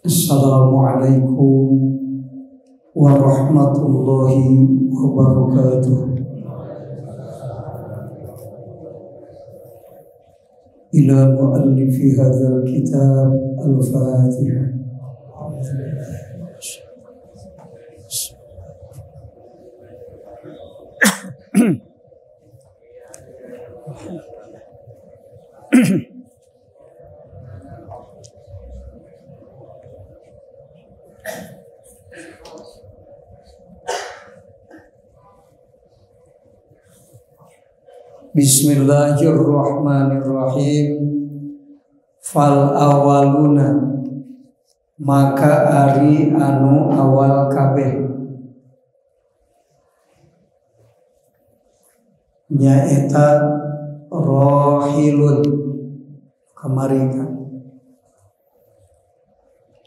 Assalamualaikum warahmatullahi wabarakatuh. Ila muallifi hadzal kitab al-Fatihah. Bismillahirrahmanirrahim. Fal awaluna, maka ari anu awal kabeh nyaeta rohilun kamari kan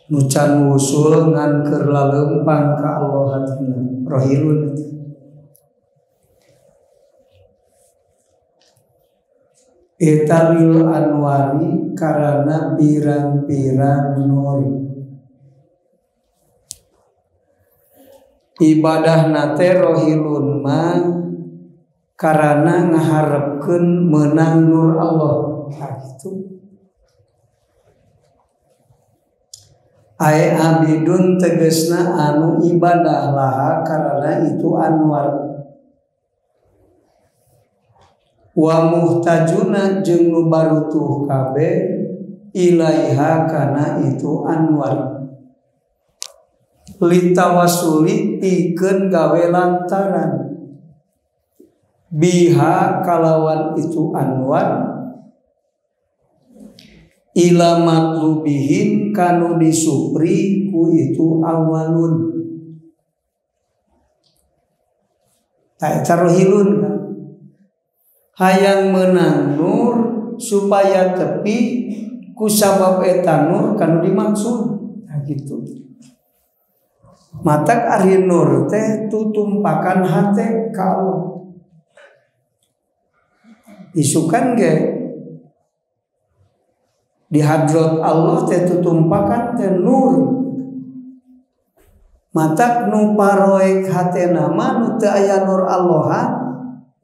nu can wusul ngan keur laleumpang ka Allah hatina rohilun. Eta lil anwari karana pirang-pirang nur. Ibadah nate rohilun ma karana ngaharepkeun meunang nur Allah. Nah, gitu. Ai abidun tegesna anu ibadah laha karana itu anwar. Wa muhtajuna jeung nu barutuh kabeh ilaiha kana itu anwar. Litawasuli pikeun gawe lantaran biha kalawan itu anwar ila matlubihin kanu disupri ku itu awalun. Ta eta rohilun kan hayang menang nur supaya tepi ku sabab eta nur kanu dimaksud. Nah gitu. Matak ari nur teh tutumpakan hate ka Allah. Isukan ge di hadrat Allah teh tutumpakan teh nur. Matak nu paroek hatena mah nu teu aya nur Allah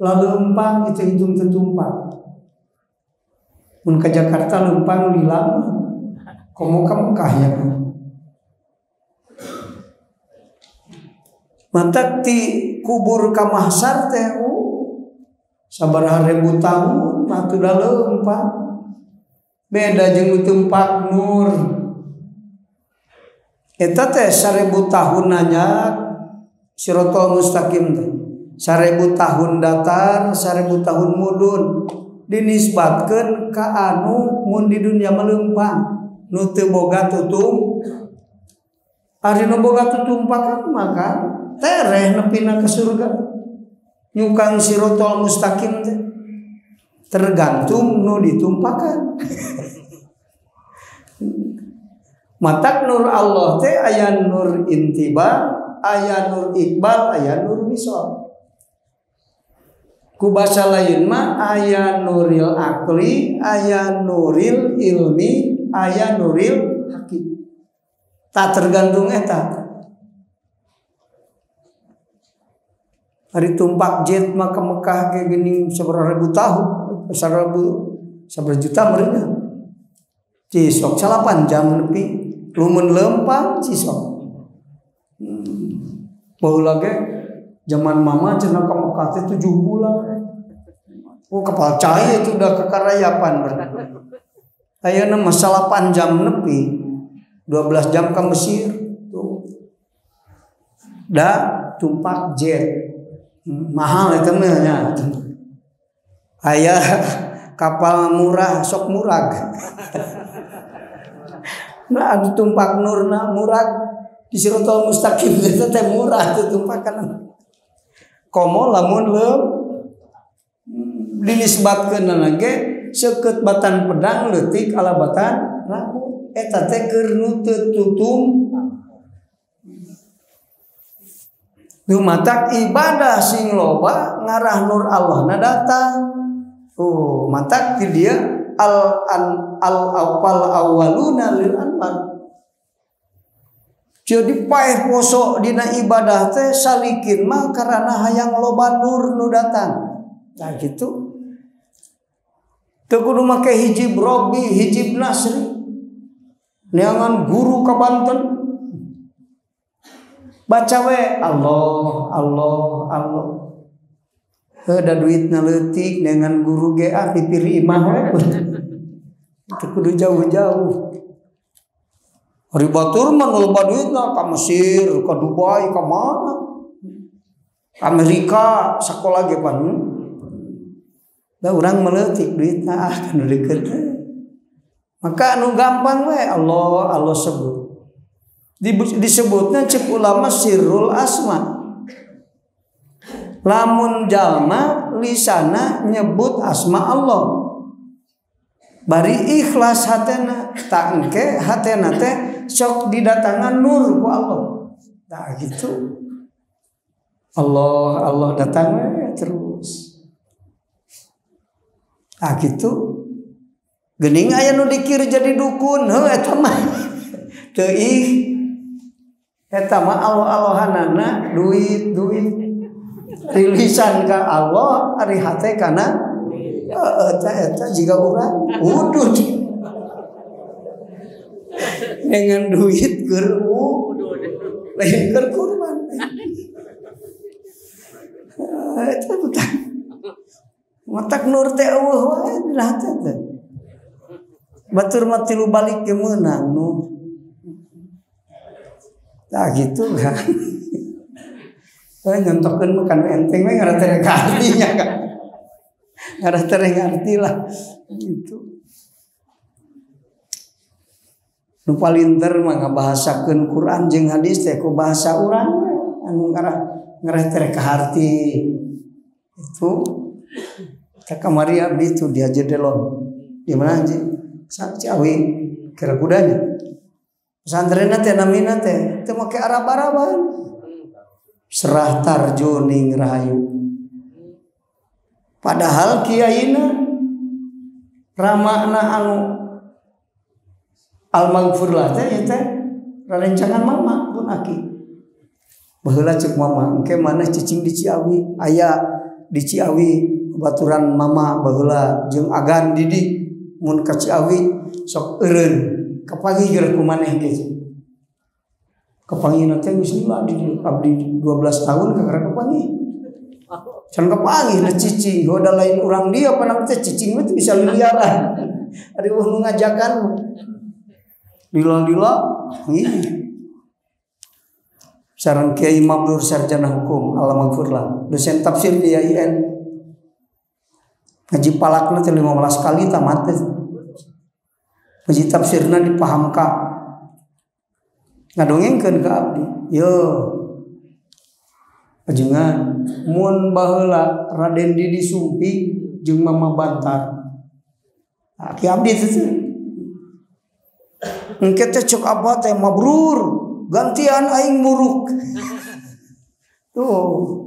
lalu lempang itu hitung tetumpak. Mun ke Jakarta lempang lila komo ka Mekah ya. Matak ti kubur ka mahsar teh sabaraha ribu tahun atuh da lempang. Beda jeung nu tumpak nur. Eta teh 1000 tahun nanya siratal mustaqim teh. 1000 tahun datar, 1000 tahun mudun dinisbatkeun ka anu mun di dunia melempang nu teu boga tutum. Ari nu boga tutumpakan maka tereh nepina ke surga. Nyukang siratal mustaqim teh tergantung nu ditumpakan. Matak nur Allah teh aya nur intiba, aya nur iqbal, aya nur wisol. Ku basa lain mah aya nuril akli, aya nuril ilmi, aya nuril haki. Tak tergantung eta. Hari tumpak jet mah ke Mekah kayak gini seberapa ribu tahun, seberapa juta merenya. Cisok 8 jam nepi, lumun lempang cisok. Baheula ge zaman mama cenah ke Mekah teh 7 bulan. Oh kapal cai itu udah kekarayapan berarti. Ayeuna mah 8 jam nepi, 12 jam ke Mesir tuh. Da tumpak jet. Mahal itu mah nya. Aya kapal murah sok murag. Nah anu tumpak nurna murag di siratal mustaqim eta teh murah tuh tumpakan. Komo lamun leup dinisbatkeun ge seukeut batan pedang leutik ala batan rambut eta teh keur nu teu tutum. Nu matak ibadah sing loba ngarah nur Allah na datang. Oh, matak di dia al an al awal awaluna lil anwar. Jadi paeh poso dina ibadah teh salikin mah karena hayang loba nur nu datang. Nah gitu. Teu kudu make hijib Robi, hijib Nasri. Neangan guru ka Banten. Baca we Allah, Allah, Allah. Heuh da duitna leutik neangan guru ge ah pipir imah we. Teu kudu jauh-jauh. Ari batur mah loba duitna ka Mesir, ka Dubai, ka mana? Amerika sakola ge pan. Da urang meuletik duitna ah kan deukeut. Maka anu gampang we Allah, Allah sebut. Disebutna cek ulama sirrul asma. Lamun jalma lisana nyebut asma Allah. Bari ikhlas hatena, tak engke hatena teh sok didatangan nur ku Allah. Nah gitu. Allah Allah datang terus. Ah gitu. Geuning aya nu dikir jadi dukun, heuh eta mah. Teu ih. Eta mah Allah-allahanana duit duit. Rilisan ka Allah ari hate kana eta eta jiga urang udud. Dengan duit keur lain keur kurban. Eta bukan. Matak nur teh eueuh wae dina hate teh. Batur mah tilu balik ge meunang nu. Tah gitu kan. Nyontokeun mah kan enteng we ngarah teh artinya kan. Ngarah teh ngarti lah gitu. Nu palinter mah ngabahasakeun Quran jeung hadis teh ku bahasa urang anu ngarah teh kaharti. Itu teh kamari abdi tuh di Haji Delon. Di mana haji? Ciawi kira kudanya. Pesantrenna teh namina teh teu make Arab-Araban. Serah tarjuning rahayu. Padahal kiaina ramana anu al-maghfurlah teh ieu teh rarencangan mama pun aki. Baheula ceuk mama engke maneh cicing di Ciawi, aya di Ciawi baturan mama baheula jeung agan Didi mun ka Ciawi sok eureun kapanggih geura ku maneh geus. Kapanggihna teh geus lila di abdi 12 tahun kakara kapanggih. Can kapanggih da cicing, hoda lain urang dia panang teh cicing mah teu bisa liliaran. Ari eueuh nu ngajakan lila-lila ih. Sareng Kiai Mabrur sarjana hukum, Allah maghfurlah, dosen tafsir di IAIN. Ngaji palakna teh 15 kali tamat teh. Ngaji tafsirna dipahamka. Ngadongengkeun ka abdi. Yo. Ajengan mun baheula Raden Didi Sumpi jeung Mama Bantar. Nah, ki abdi teh. Engke teh cek abah teh mabrur. Gantian aing muruk. Tuh.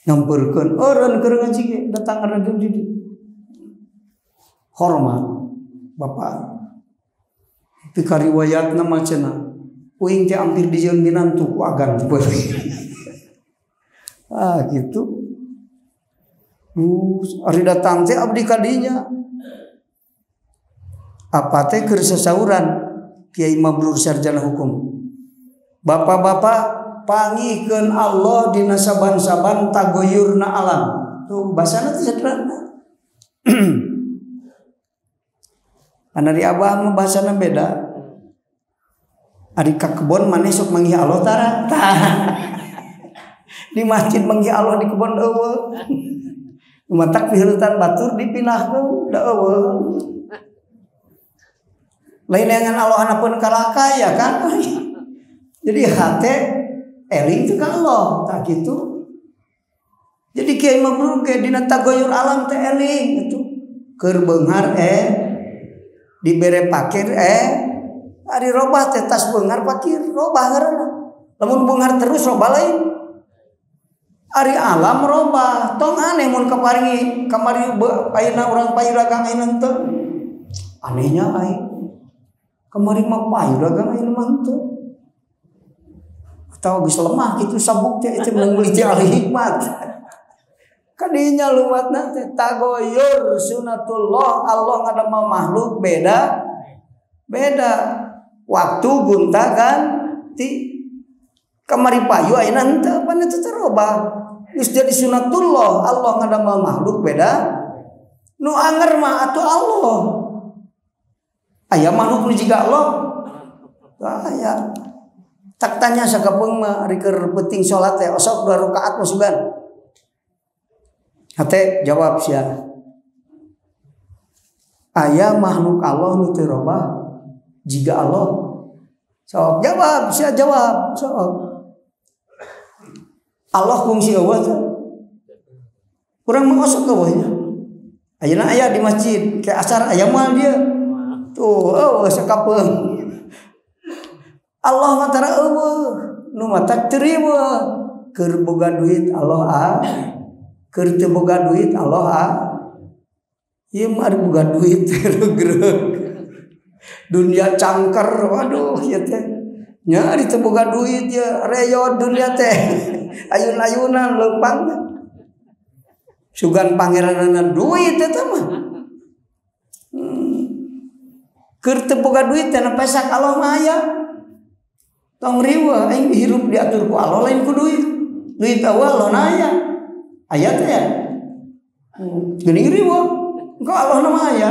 Nyamperkeun eureun keur ngaji ge datang Raden Didi. Hormat bapak. Tapi kariwayatna mah cenah. Uing teh hampir dijieun minantu ku agan. Ah gitu. Ari datang teh abdi kadinya. Apa teh keur sasauran Kiai Mabrur sarjana hukum. Bapak-bapak pangihkeun Allah dina saban-saban tagoyurna alam. Tuh bahasana teh sederhana. Karena di abah mah bahasana beda. Ari ka kebon maneh sok manggih Allah tara. Tah. Di masjid manggih Allah di kebon eueuh. Matak piheutan batur dipindahkeun da eueuh. Lain dengan Allah pun kalah kaya kan. Jadi hate eling teu ka Allah tah kitu. Jadi Kiai Mabrur ge dina tagoyur alam teh eling itu. Keur beunghar dibere pakir ari robah teh tas beunghar pakir robah ngaranna. Lamun beunghar terus robah lain. Ari alam robah tong aneh mun kaparingi kamari ayeuna urang payu dagang ayeuna henteu. Anehnya aing. Kamari mah payu dagang ayeuna mah henteu. Atawa geus lemah kitu sabuk teh itu menang meuli ti ahli hikmat. Kadinya lumatna teh tagoyur sunatullah Allah ngadamel makhluk beda beda waktu gonta ganti kamari payu ayeuna henteu pan itu terobah geus jadi sunatullah Allah ngadamel makhluk beda nu anger mah atuh Allah aya makhluk nu jiga Allah aya tak tanya sakapeung mah ari keur peuting salat teh osok 2 rakaat mah hate jawab sia. Aya makhluk Allah nu teu robah jiga Allah. Sok jawab sia jawab sok. Allah kungsi eueuh teh. Urang mah osok eueuh nya. Ayeuna aya di masjid ke asar aya moal dia. Tuh eueuh sakapeung. Allah mah tara eueuh nu matak teu riweuh. Keur boga duit Allah ah. Keur teu boga duit Allah ah. Ieu mah ari boga duit regreg. Dunia cangker waduh ieu teh. Nya ari teu boga duit ye reyod dunia teh. Ayun-ayunan leumpang. Sugan pangeranana duit eta mah. Keur teu boga duit teh pesak Allah mah aya. Tong riweuh aing hirup diatur ku Allah lain ku duit. Duit awal Allah aya. Ayat ya, geuning riweuh, engkau Allah nama aya.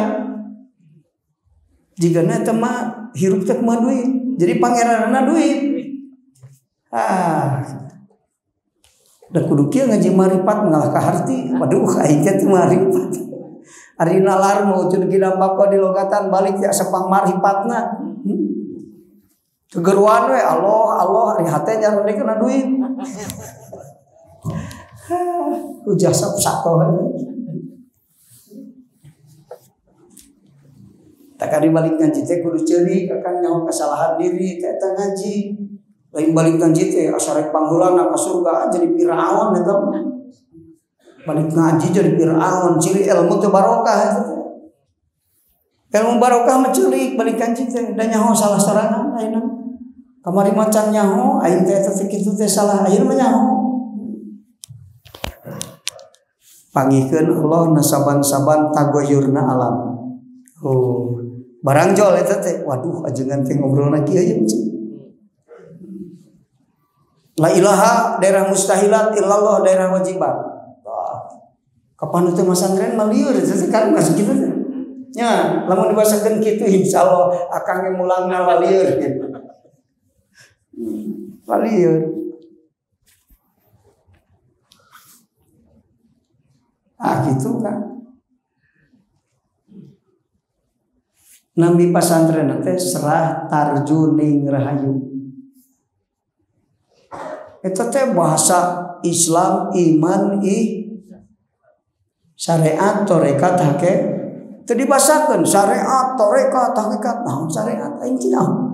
Jigana teh mah hirup teh kumaha duit, jadi pangeranna duit. Ah, da kudu kieu ngaji maripat mengalah ka harti. Waduh, aing teh maripat. Ari nalar mau teu didambako di logatan balik ya sepang maripatna. Kegeruan we Allah Allah ari hate nyarone kana duit. Ujah satu. Tak kali balik ngaji teh kudu ceuri akan nyaho kesalahan diri teh eta ngaji. Lain balik ngaji teh asa rek pangheulana ka surga jadi Firaun eta. Balik ngaji jadi Firaun, ciri ilmu teh barokah eta teh. Ilmu barokah mah ceurik balik ngaji teh da nyaho salah sorangan ayeuna. Kamari macan nyaho aing teh eta teh kitu teh salah ayeuna mah nyaho. Pangihkeun Allah nasaban-saban tagoyurna alam. Oh, barang jol eta teh. Waduh, ajengan teh ngobrolna kieu ye. La ilaha daerah mustahilat illallah daerah wajibat. Kapan teh masantren mah lieur sekarang masuk kitu teh. Nya, lamun dibasakeun kitu insyaallah akang ge mulangna lalieur. Lalieur. Ah gitu kan. Nambi pasantren teh serah tarjuning rahayu. Eta teh bahasa Islam iman i syariat tarekat hake teu dibasakeun syariat tarekat hakikat naon syariat aing teh naon.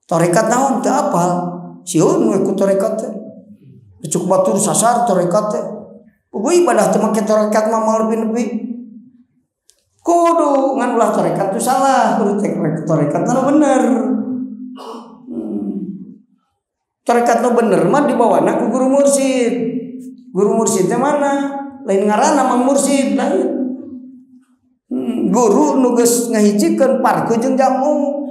Tarekat naon teu apal. Sieun we ku tarekat teh. Cuk batur sasar tarekat teh. Kudu ibadah teu make tarekat mah moal lebih-lebih. Kudu ngan ulah tarekat tu salah, kudu tarekat nu bener. Tarekat nu bener mah dibawana ku guru mursyid. Guru mursyid teh mana? Lain ngaranna mah mursyid lain. Guru nu geus ngahijikeun parku jeung jamu.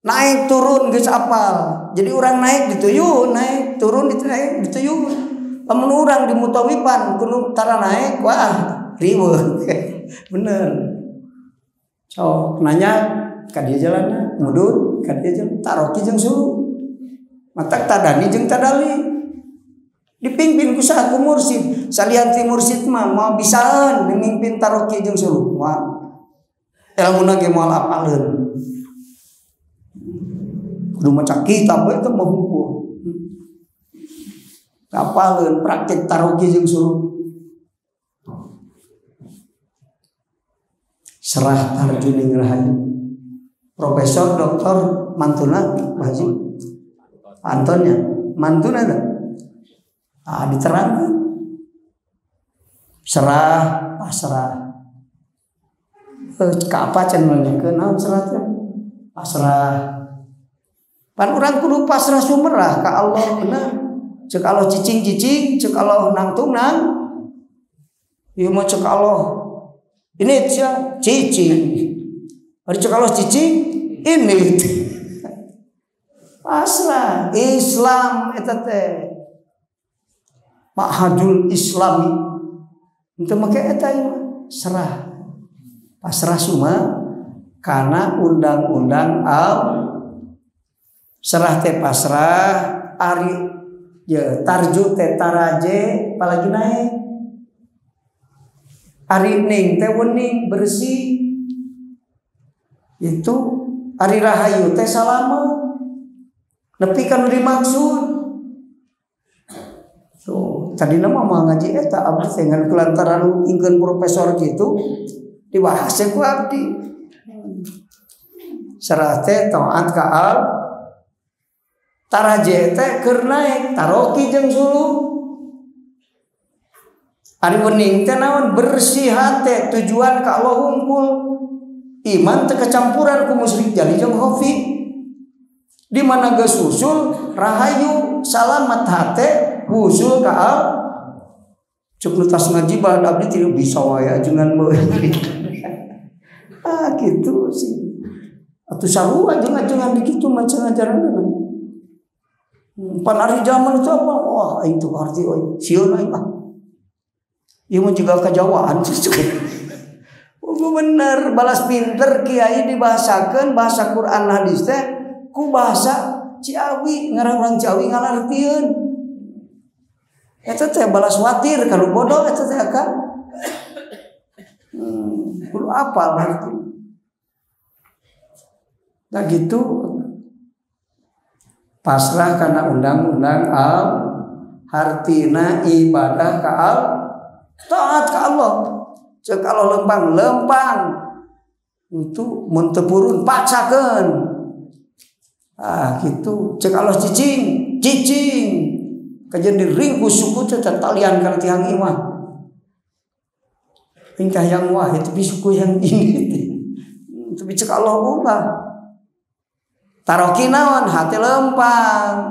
Naik turun geus apal. Jadi urang naik dituyun, naik turun dituyun. Lamun urang di mutawipan kudu tara naik wah riweuh. Bener. Sok nanya ka dieu jalanna mudun ka dieu jalan taroki jeung sulu. Matak tadani jeung tadali. Dipimpin ku saha ku mursid. Salian ti mursid mah moal bisaeun mimpin taroki jeung sulu. Moal. Elmuna ge moal apaleun. Kudu maca kitab we teh mah hungkul. Apaleun praktek taroki jeung sulu. Serah tarjuning rahayu. Profesor Doktor mantuna Pak Haji. Antonnya mantuna teh. Ah diterangkan. Serah pasrah. Ka apa can nanyakeun naon serah teh? Pasrah. Pan urang kudu pasrah sumerah ka Allah bener. Cek Allah cicing-cicing, cek Allah nangtung nang. Ieu mah cek Allah ini sia cicing. Ari cek Allah cicing ini. Pasrah Islam eta teh. Ma'hadul Islami. Henteu make eta ieu mah serah. Pasrah suma karena undang-undang al serah teh pasrah ari ya tarju teh taraje apalagi naik ari ning teh wening bersih itu ari rahayu teh salamet nepi ka nu dimaksud. Tuh tadi nama mah ngaji eta abdi teh ngan kulantaran ingkeun profesor kitu dibahas ku abdi serah teh taat ka al taraje teh keur naek taroki jeung suluk ari wening teh naon bersih hate tujuan ka Allah hungkul iman teh kecampuran ku musyrik jali jeung khafi di mana geus usul rahayu salamat hate wusul ka al cuk nu tas ngaji balad abdi tidak bisa wae ajengan meuh. Ah gitu sih atuh sarua jeung ajengan di kitu mah ngajaranna. Pan ari zaman itu apa? Wah, aing teu ngarti euy. Sieun aing ah. Ieu mah juga kajawaan. Oh, bener balas pinter kiai dibahasakeun bahasa Quran hadis teh ku bahasa Ciawi, ngaran urang Ciawi ngalartieun. Eta teh balas watir kalau bodoh eta teh akan. Kudu apal arti. Nah gitu. Pasrah karena undang-undang al hartina ibadah ka al taat ka Allah. Cek Allah lempang lempang itu mun teu purun paksakeun. Ah gitu. Cek Allah cicing cicing kajian diringkus suku teh talian kana tiang imah. Tingkah yang wahid tapi suku yang ini. Tapi cek Allah ubah. Taroki naon hati lempang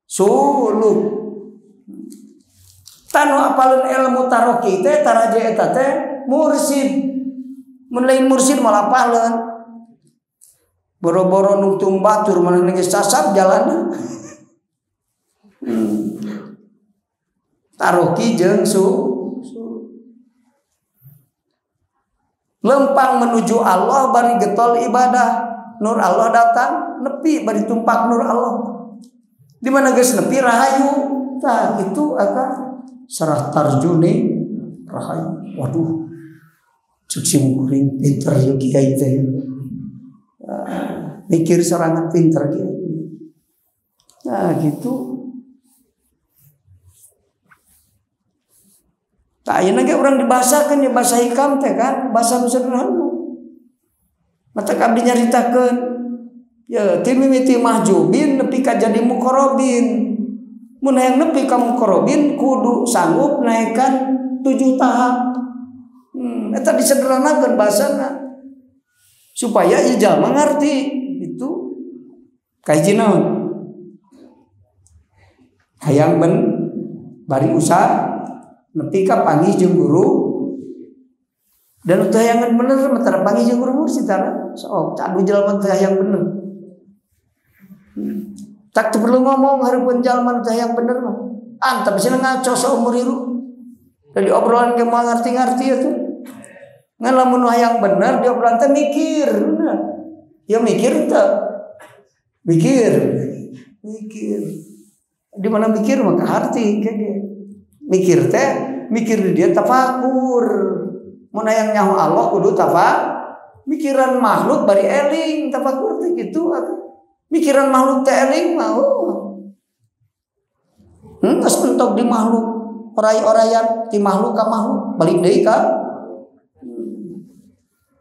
suluk tanu apalun ilmu taroki teh taraje eta teh mursid mun lain mursid malah apaleun boro-boro nungtung batur mana geus sasab jalanna. Taroki jeung lempang menuju Allah bari getol ibadah. Nur Allah datang nepi bari tumpak nur Allah. Di mana geus nepi rahayu. Tah itu akan serah tarjune rahayu. Waduh. Cuk sim kuring pinter yo kiai teh. Mikir sorangan pinter kiai. Nah gitu. Tah ayeuna ge urang dibahasakeun ya bahasa hikam teh kan, bahasa nu sederhana. Mata abdi nyaritakeun ya ti mimiti mahjubin nepi ka jadi muqarrabin. Mun hayang nepi ka muqarrabin kudu sanggup naikkan 7 tahap. Eta disederhanakeun bahasana supaya ieu jalma ngarti itu kahiji naon. Hayang ben bari usaha nepi ka panggih jeung guru. Dan teu hayangan bener mah tara panggih jeung guru mursid tara. Sok cadu jalma teu hayang bener. Tak teu perlu ngomong hareupeun jalma teu hayang bener mah. Antep sina ngaco saumur hirup. Dari obrolan ge moal ngarti-ngarti atuh. Ngan lamun hayang bener di obrolan teh mikir. Ya mikir teu. Mikir. Mikir. Di mana mikir mah kaharti ge. Mikir teh mikir di dia tafakur. Mun hayang nyaho Allah kudu tafa mikiran makhluk bari eling tafakur teh kitu. Mikiran makhluk teh eling mah oh. Geus mentok di makhluk oray-orayan ti makhluk ka makhluk balik deui ka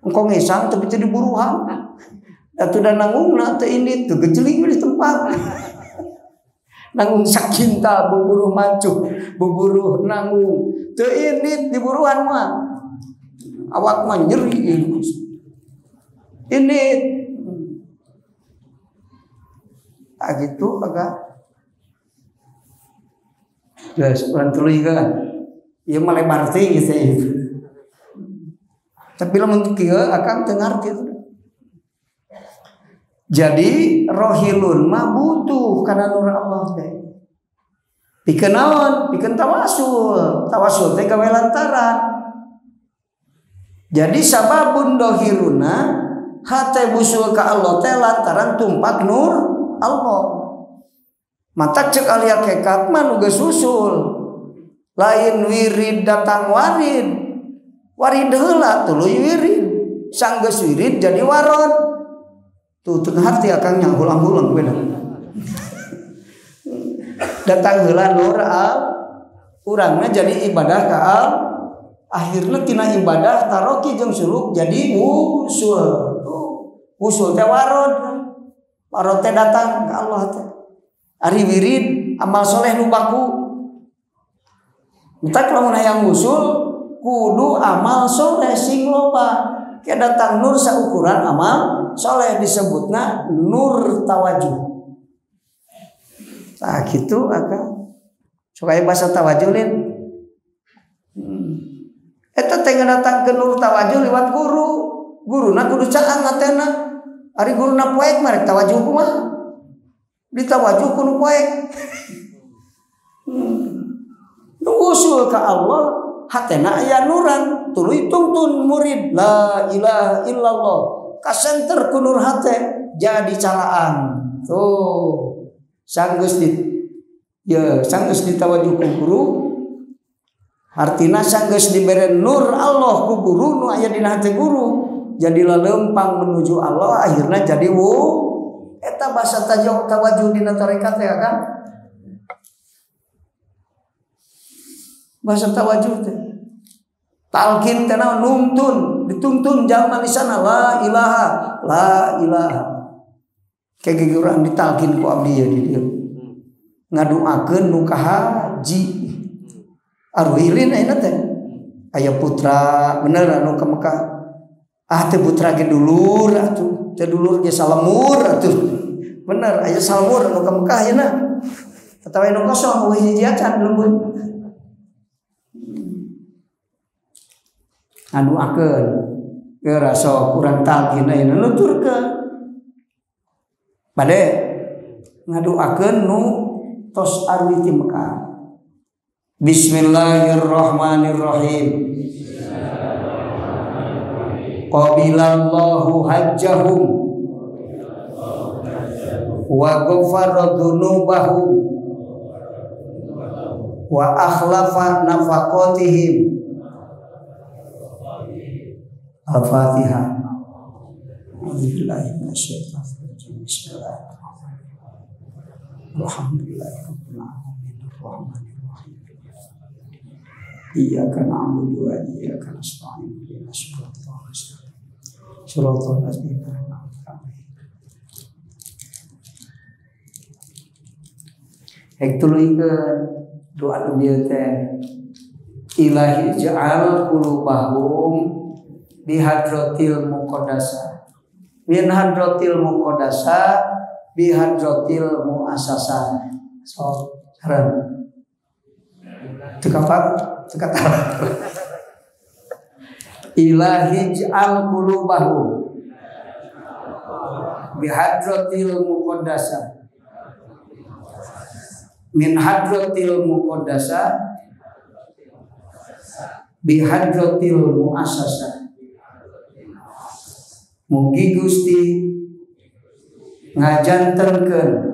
engko ngesang tapi teu diburuhan. Atuh da nangungna teu indit gegeceling di tempat. Nanggung sakinta buburuh mancuk buburuh nanggung teu indit diburuhan mah. Awak mah nyeri ini. Tak gitu agak. Geus urang tuluy kan. Ieu mah lebar teuing geus teh. Tapi lamun kieu akang teu ngarti. Jadi rohilun mah butuh kana nur Allah teh. Pikeun naon? Pikeun tawasul. Tawasul teh gawe lantaran. Jadi sababun dohiruna hate busul ka Allah teh lantaran tumpak nur Allah. Matak cek ahli hakikat mah nu geus usul. Lain wirid datang warid. Warid heula tuluy wirid. Sanggeus wirid jadi warod. Tuh teu harti akang nya hulang-hulang beda. Datang heula nur al urangna jadi ibadah ka al akhirna tina ibadah taroki jeung suluk jadi usul. Tuh usul teh warod. Warod teh datang ka Allah teh. Ari wirid amal soleh nu baku. Entak lamun hayang usul kudu amal soleh sing loba. Ke datang nur saukuran amal soleh disebutna nur tawajuh. Tah kitu akang. Supaya bahasa tawajuh lin. Eta teh datang ke nur tawajuh lewat guru. Guruna kudu caang hatena. Ari guruna poek mah rek tawajuh kumaha? Ditawajuh kudu poek. Nu usul ka Allah hatena aya nuran tuluy tungtun murid la ilaha illallah kasenter ku nur hate jadi calaan. Tuh sanggeus di ya sanggeus ditawajuh ku guru artina sanggeus dibere nur Allah ku guru nu aya dina hate guru jadi lelempang menuju Allah akhirna jadi wu eta bahasa tawajuh dina tarekat ya kan bahasa tawajuh teh talqin teh naon nuntun dituntun jalma di sana la ilaha la ilaha kayak urang ditalqin ku abdi ya di dieu ngaduakeun nu ka haji arwilin ayeuna teh aya putra bener anu ka Mekah ah teh putra ge dulur atuh teh dulur ge salemur atuh bener aya salemur anu ka Mekah ayeuna atawa anu kosong eueuh hiji acan lembut ngaduakeun geura sok urang talqin ayeuna nuturkeun bade ngaduakeun nu tos arwi ti Mekah. Bismillahirrahmanirrahim. Qabilallahu hajjahum wa ghafara dzunubahum wa akhlafa nafaqatihim. Al-Fatihah. A'udzubillahi minasyaitonir rajim. Bismillahirrahmanirrahim. Alhamdulillahirabbil alamin arrahmanir rahim. Iyyaka na'budu wa iyyaka nasta'in. Ihdinas siratal mustaqim. Siratal ladzina an'amta 'alaihim. Hek tuluykeun doa nu dieu teh. Ilahi ja'al qulubahum bihadratil muqaddasa min hadratil muqaddasa bihadratil muassasa. So saran teu kapat teu kataran. Ilahi ja'al qulubahum bihadratil muqaddasa min hadratil muqaddasa bihadratil muassasa. Mugi Gusti ngajantenkeun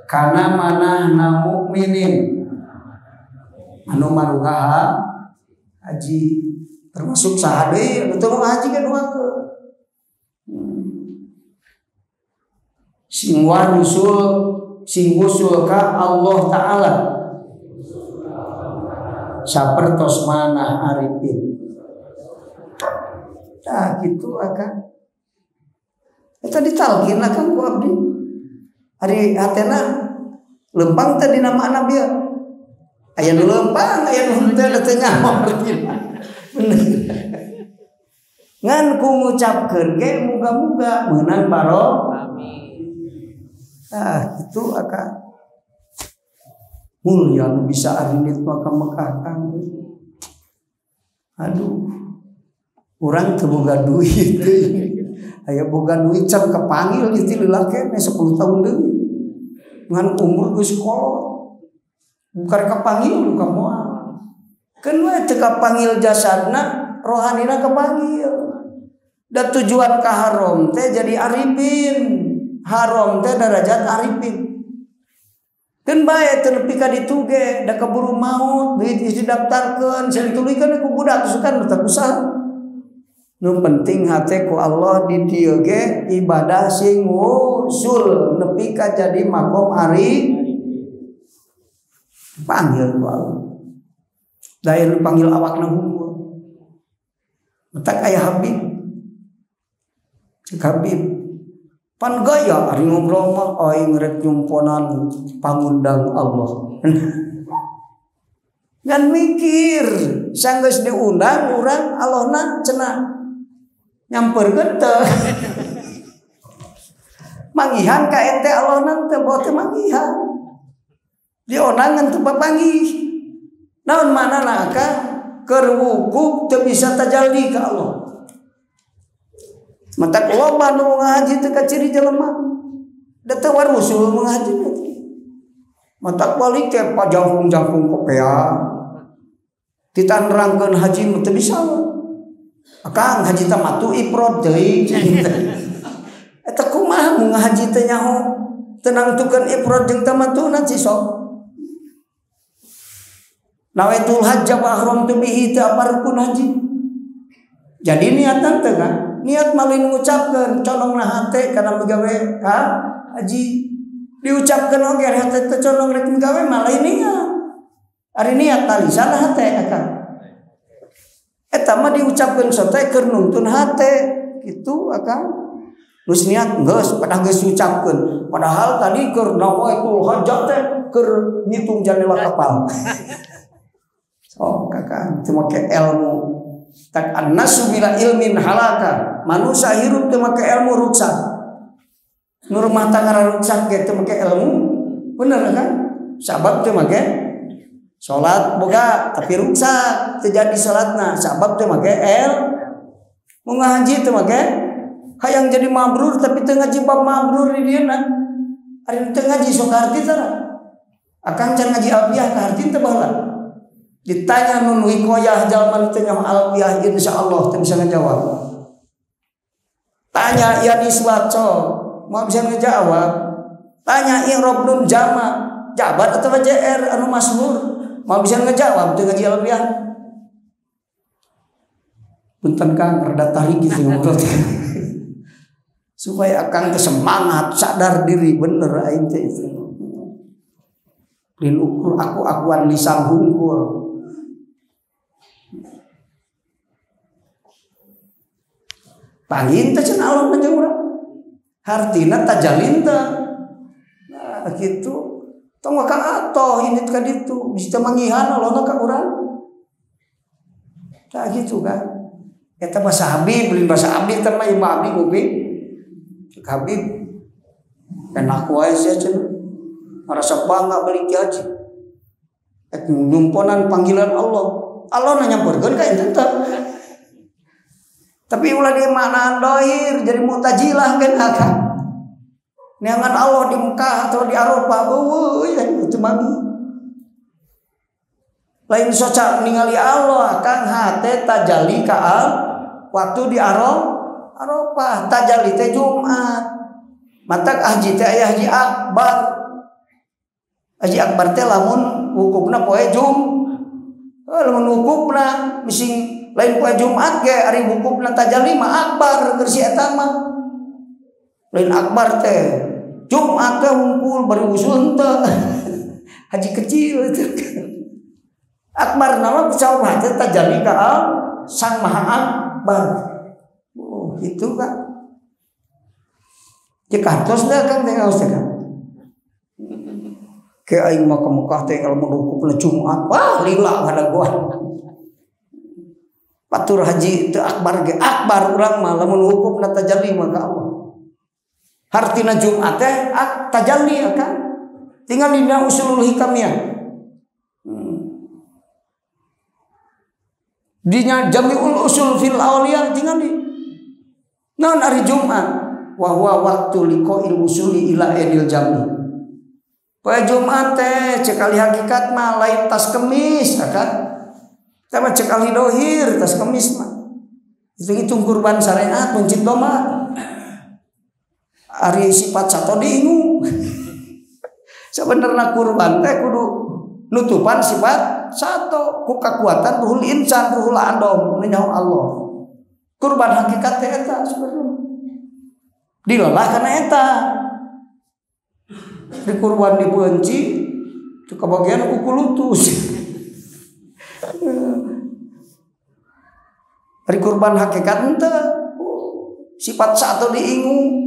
kana manahna mukminin anu marugaha haji termasuk saha deui anu teu haji ge doakeun sing warusul sing wusul ka Allah taala sapertos manah arifin. Tah kitu akan eta ditalqin akang ku abdi. Ari hatena lempang teh dina makna bieu. Aya nu lempang, aya nu henteu da teu nyaho artina. Bener. Ngan ku ngucapkeun ge muga-muga meunang barokah. Amin. Ah itu akan mulia nu bisa arinit maka Mekah kang. Aduh, urang teu boga duit. Aya boga duit can kepanggil itu lila keneh 10 tahun deui. Ngan umur geus kolot. Bukan kepanggil ka moal. Keun we teu kapanggil jasadna, rohanina kepanggil. Da tujuan ka haram teh jadi arifin. Haram teh darajat arifin. Keun bae teu nepi ka ditu ge, da keburu maut, duit geus didaftarkeun, satuluykeun ku budak sukan teu usaha. Nu penting hate ku Allah di dieu ge ibadah sing wusul nepi ka jadi makom ari panggil ku Allah. Da nu panggil awakna hungkul. Matak aya Habib. Cek Habib pan gaya ari ngobrol mah aing rek nyumponan pangundang Allah. Ngan mikir sanggeus diundang urang Allahna cenah nyamperkeun teu. Manggihan ka ente Allahna teu bawa teu manggihan. Diondangan teu papanggih. Naon manana ka keur wukuf teu bisa tajalli ka Allah. Matak loba nu ngahaji teu kaciri jelema. Da teu warusul ngahaji. Matak balik teh pajangkung-jangkung kopea. Ditanrangkeun haji mah teu bisa. Akang haji tamatu ifrad deui. Eta kumaha mun ngahaji teh nyaho teu nangtukeun ifrad jeung tamatuna sih sok. Nawaitul hajja wa ahramtu bihi teu apa rukun haji. Jadi niatan teh kan? Niat malin ngucapkeun condongna hate kana migawe ha haji. Diucapkeun oge hate teh condong rek migawe mah lain niat. Ari niat talisan hate akang. Eta mah diucapkeun sote keur nuntun hate kitu akang. Geus niat geus padahal geus diucapkeun. Padahal tadi keur nawaitul hajja teh keur ngitung jandela kapal. Oh kakak, teu make ilmu. Tak annasu bila ilmin halaka. Manusia hirup teu make ilmu ruksak. Nu rumah tangga ruksak ge teu make ilmu. Bener kan? Sabab teu make salat boga tapi ruksak teu jadi salatna. Sabab teu make ilmu. Mun ngaji teu make hayang jadi mabrur tapi teu ngaji bab mabrur di dieuna. Ari teu ngaji sok harti tara. Akang can ngaji alfiah ka harti teu baheula. Ditanya nun wikoyah jalma teu nyaho alfiah insyaallah teu bisa ngajawab. Tanya ya niswaco moal bisa ngajawab. Tanya i'rab nun jama jabar atau JR anu masyhur moal bisa ngajawab teu ngaji alfiah. Punten Kang rada tarik gitu ngobrol. Supaya akang teh semangat sadar diri bener aing teh itu. Lin ukur aku akuan lisan hungkul. Panggil teh cenah Allah jeung urang. Hartina tajalin teh. Nah kitu. Tong ka atoh ini ka ditu bisa manggihan Allah ka urang. Tah kitu kan. Eta bahasa Habib, lain bahasa abdi teh mah ieu mah abdi ngopi. Cek Habib enak wae sia cenah. Ngarasa bangga balik ti haji. Ek nyumponan panggilan Allah. Allah na nyamperkeun ka ente teh. Tapi ulah di maknaan dohir jadi mu'tazilah kan akang. Neangan Allah di Mekah atau di Arafah eueuh ya itu mami. Lain soca ningali Allah akang hate tajalli ka al waktu di Arafah tajalli teh Jumat. Matak haji teh aya haji akbar. Haji akbar teh lamun wukufna poe Jum. Lamun wukufna bising lain poe Jumat ge ari wukufna tajalli mah akbar keur si eta mah. Lain akbar teh Jumat teh hungkul bari usul henteu. Haji kecil itu. Akbar nama pesawat hati tajalli ka Sang Maha Akbar. Oh, itu Kak. Cek kartos teh Kang teh ngaos teh Kang. Ke aing mah ka Mekah teh lamun wukufna Jumat. Wah, lila ngadagoan. Patur haji teu akbar ge akbar urang mah lamun wukufna tajalli mah ka Allah. Hartina Jumat teh tajalli akan tinggal dina usulul hikamiyah. Dina jamiul usul fil awliyah tinggal di naon ari Jumat wa huwa waktu liqa'il usuli ila edil jami. Poe Jumat teh cek ahli hakikat mah lain tas kemis akan. Teh mah cek ahli dohir tas kemis mah. Hitung-hitung kurban syariat mencit domba. Ari sifat sato diingu. Sebenarnya kurban teh kudu nutupan sifat sato ku kekuatan ruhul insan ruhul adom nyaho Allah. Kurban hakikat teh eta sebenarnya. Dilelah kana eta. Di kurban dibenci teu kabagian ku kulutus. Ari kurban hakikat henteu sifat sato diingu.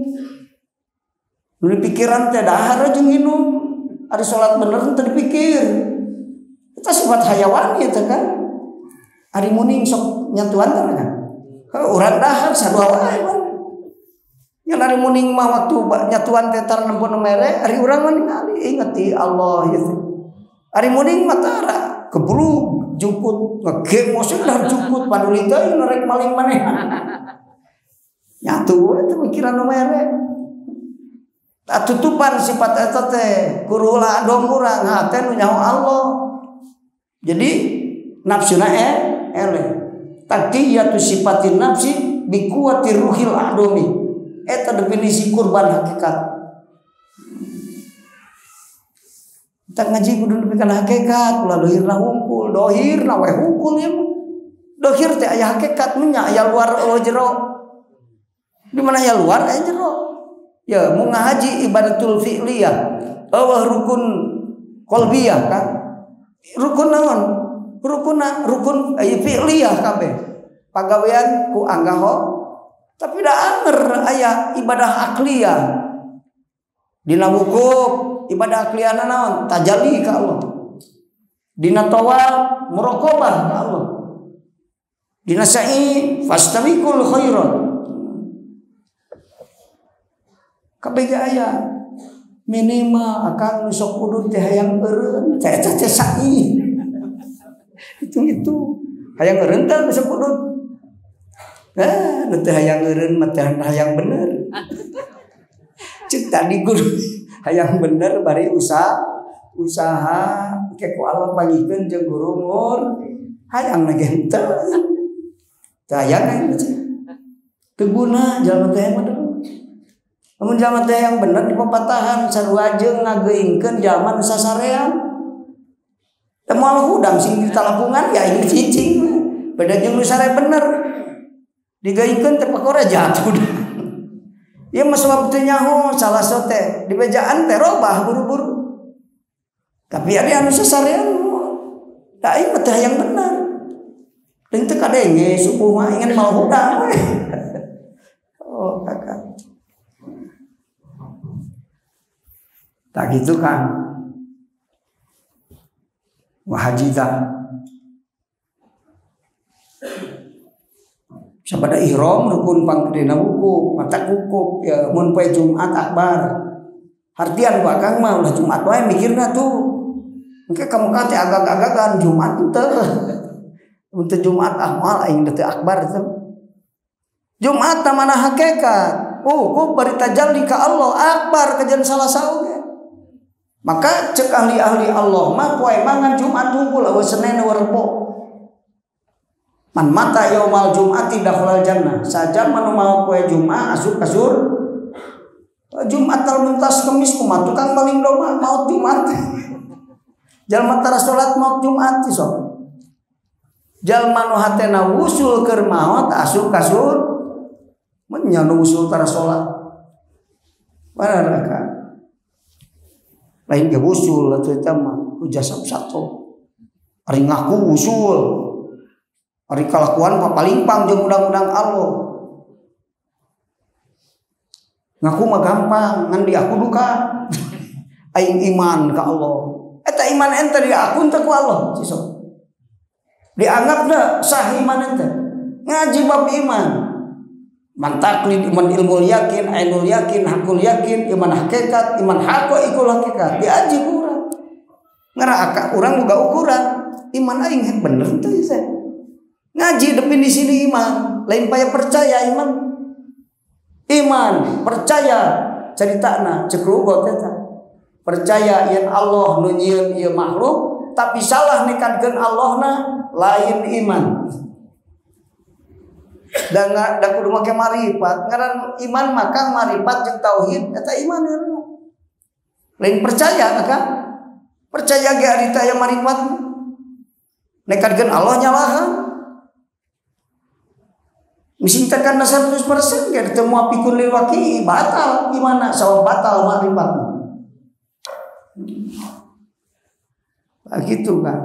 Nu dipikiran teh dahar jeung minum. Ari salat bener teu dipikir. Eta sifat hayawan ieu teh kan. Ari muning sok nyatuan teh kan. Urang dahar sarua wae mah. Ngan ari muning mah waktu nyatuan teh tar nempo nu mere, ari urang mah ningali ingeti Allah ieu teh. Ari muning mah tara geblug jukut ngegemos dahar jukut paduli teh rek maling maneh. Nyatu we teh mikiran nu mere. Tutupan sifat eta teh kurulah adom urang hate nu nyaho Allah. Jadi nafsuna eleh. Taqiyatu sifatin nafsi bi quwwati ruhil adomi. Eta definisi kurban hakikat. Kita ngaji kudu nepi kana hakikat, ulah dohirna hungkul, dohirna we hungkul ieu mah. Dohir teh aya hakikat nya aya luar eueuh jero. Di mana aya luar aya jero. Ya mau ngaji ibadatul fi'liyah eueuh rukun qalbiyah kan. Rukun naon? Rukun rukun fi'liyah kabeh. Pagawean ku anggaho tapi da anger aya ibadah akliyah. Dina wukuf ibadah akliyahna naon? Tajalli ka Allah. Dina tawaf muraqabah ka Allah. Dina sa'i fastabiqul khairat. Kabeh aya minimal akang nu sok udud teh hayang eureun teh eta teh sa'i. Hitung-hitung hayang eureun teh nu sok udud. Nu teh hayang eureun mah teh hayang bener. Ceuk tadi guru hayang bener bari usaha usaha ke ku Allah panggihkeun jeung guru mur hayang na ge henteu. Teh hayang teu guna jalma teh hayang bener. Lamun jalma teh yang bener di papatahan sarua jeung ngageuingkeun jalma nu sasarean. Teu moal hudang sing ditalangkungan ya aing cicing. Beda jeung nu sare bener. Digeuingkeun teh pakora jatuh. Ieu mah sebab teu nyaho salah sote di bejaan teh robah buru-buru. Tapi ada anu sasarean da aing mah teh hayang bener. Deung teu kadenge subuh mah ingin moal hudang we. Oh kakak. Tak gitu kan. Wah haji tak. Sabada ihram rukun pangkedena wukuf, mata wukuf ya mun poe Jumat akbar. Hartian ku akang mah ulah Jumat wae mikirna tuh. Engke kamu ka teh agag-agagan Jumat teu. Mun teu Jumat ah moal aing teu akbar teu. Jumat mana hakikat. Wukuf bari tajalli ka Allah akbar kajian salah saoge. Maka cek ahli-ahli Allah mah poe mangan Jumat hungkul eueuh Senin eueuh Rebo. Man mata yaumal Jum'ati dakhalal jannah. Saja manu maot poe Jumat asup ka surga. Jumat tal muntas Kemis kumaha tukang maling domba maot Jumat. Jalma tara salat maot Jumat sok. Jalma nu hatena wusul keur maot asup ka surga. Mun nya nu wusul tara salat. Baraka. Lain ge wusul atuh eta mah hujah satu. Ari ngaku wusul. Ari kalakuan papalingpang jeung undang-undang Allah. Ngaku mah gampang, ngan diaku duka. Aing iman ka Allah. Eta iman ente diaku teh ku Allah sisok. Dianggapna sah iman ente. Ngaji bab iman. Iman taklid, iman ilmul yakin, ainul yakin, hakul yakin, iman hakikat, iman haqaiqul hakikat. Diaji ku urang. Ngarah urang boga ukuran. Iman aing bener teu ieu. Ngaji definisi ini iman, lain paya percaya iman. Iman percaya caritana ceuk rugot eta. Percaya yen Allah nu nyieun ieu makhluk, tapi salah nekadkeun Allahna lain iman. Da da kudu make marifat, ngaran iman maka marifat jeung tauhid eta iman ngaranna. Lain percaya maka percaya ge ari teh aya marifat. Nekadkeun Allah nyalahan. Mising tekan 100% ge teu muafikun lil waqi batal gimana sawa batal marifatna. Nah, gitu kan.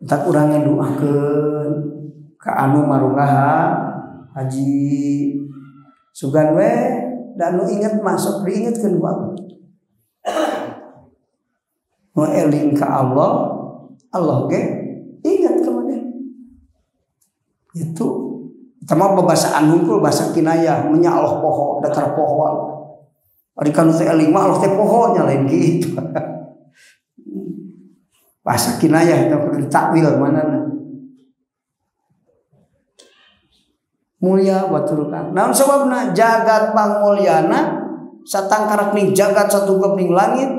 Tak urangnya doakeun ka anu marungaha haji sugan we da anu inget mah sok diingetkeun ku abdi. Nu eling ka Allah, Allah ge ingat ka maneh. Itu tama babasaan hungkul bahasa kinayah menya Allah poho datar poho. Ari kanu teh eling mah Allah teh poho nya lain kitu. Bahasa kinayah itu kudu ditakwil manana. Mulia batur kang. Naon sababna jagat pangmulyana satangkarak ning jagat satungkep ning langit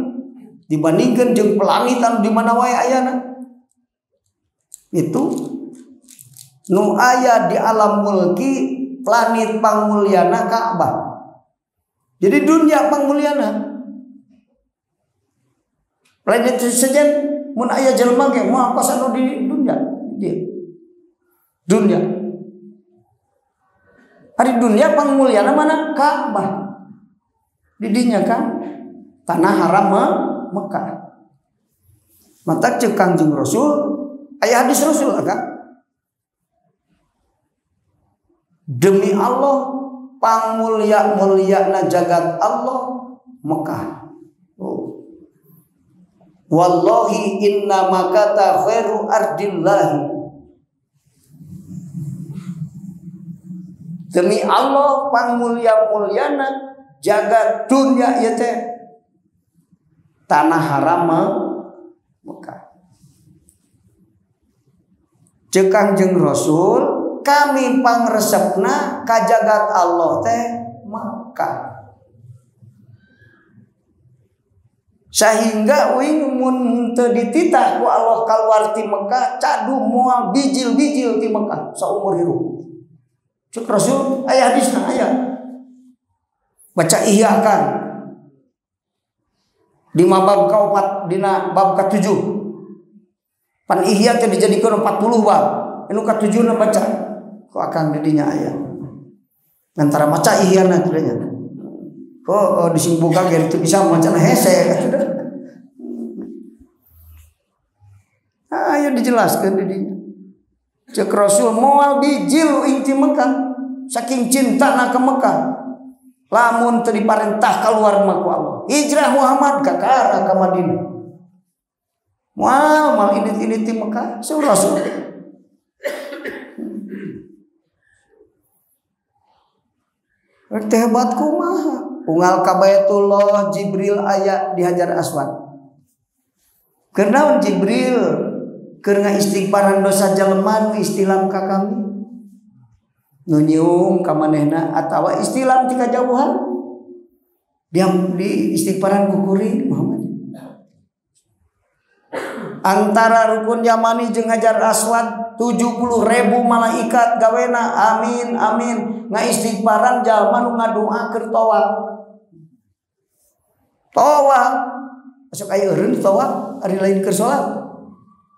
dibandingkeun jeung planet anu di mana wae ayana. Itu nu aya di alam mulki planet pangmulyana Ka'bah. Jadi dunia pangmulyana. Planet sejen mun aya jelema ge moal kos anu di dunia dia. Dunia. Ari dunia pangmulyana mana? Ka'bah. Di dinya kan tanah haram Mekah. Matak ceuk Kangjeng Rasul aya hadis Rasul kan? Demi Allah pangmulia-muliana jagat Allah Mekah. Oh. Wallahi inna makata khairu ardillahi. Demi Allah pangmulia-muliana jagat dunia ieu teh tanah haram Mekah. Ceuk Kangjeng Rasul kami pangresepna ka jagat Allah teh Mekah. Sehingga uing mun teu dititah ku Allah kaluar ti Mekah cadu moal bijil-bijil ti Mekah saumur hirup. Cek Rasul aya hadisna aya. Baca Ihya kan. Di bab ka-4 dina bab ka-7. Pan Ihya teh dijadikeun 40 bab. Anu ka-7 na baca. Ku akang di dinya aya. Antara maca Ihya na teh nya. Kok disingbuka ge teu bisa macana hese atuh. Ayo dijelaskeun di dinya. Cek Rasul moal bijil ing ti Mekah saking cintana ka Mekah. Lamun teu diparentah kaluar mah ku Allah. Hijrah Muhammad kakara ka Madinah. Moal mal indit-indit ti Mekah saur Rasul. Rek teh hebat kumaha? Unggal ka Baitullah Jibril aya di Hajar Aswad. Keur naon Jibril? Keur ngaistighfaran dosa jelema nu istilam ka kami. Nu nyium ka manehna atawa istilam ti kajauhan. Dia di istighfaran ku kuring Muhammad. Antara rukun Yamani jeung Hajar Aswad 70.000 malaikat gawena amin amin ngaistighfaran jalma nu ngadoa keur tawaf. Tawaf sok aya eureun tawaf ari lain keur salat.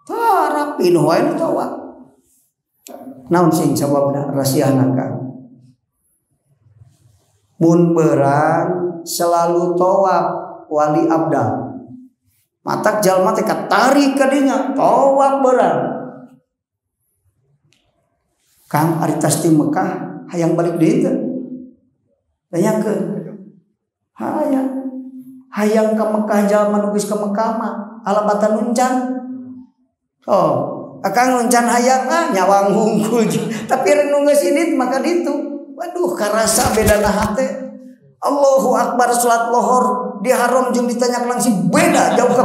Tara pinuh wae nu tawaf. Naon sing sababna rasiahna ka? Mun berang selalu tawaf wali abdal. Matak jalma teh katarik ka dinya tawaf berang. Kang ari tas ti Mekah hayang balik deui teh. Tanyakeun. Hayang. Hayang ka Mekah jalma nu geus ka Mekah mah alabatan nuncan. Oh, Akang encan hayang ah nyawang hungkul tapi nu geus indit maka ditu. Waduh karasa bedana hate. Allahu akbar salat lohor di haram jeung ditanya langsung beda jauh ka.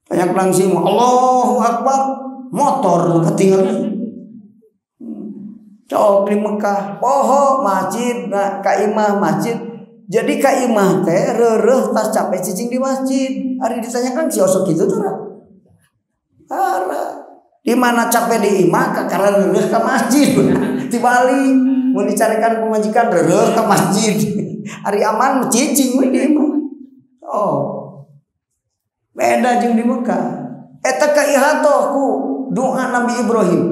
Tanya langsung Allahu akbar motor ketinggalan. Cok di Mekah poho masjid nah, ka imah masjid. Jadi ka imah teh reureuh tas capek cicing di masjid. Ari ditanyakan si osok kitu tara. Tara. Di mana capek di imah kakara reureuh ka masjid. Dibalik mun dicarikan pemajikan reureuh ka masjid. Ari aman cicing we di imah. Oh. Beda jeung di Mekah. Eta kaihatoh ku doa Nabi Ibrahim.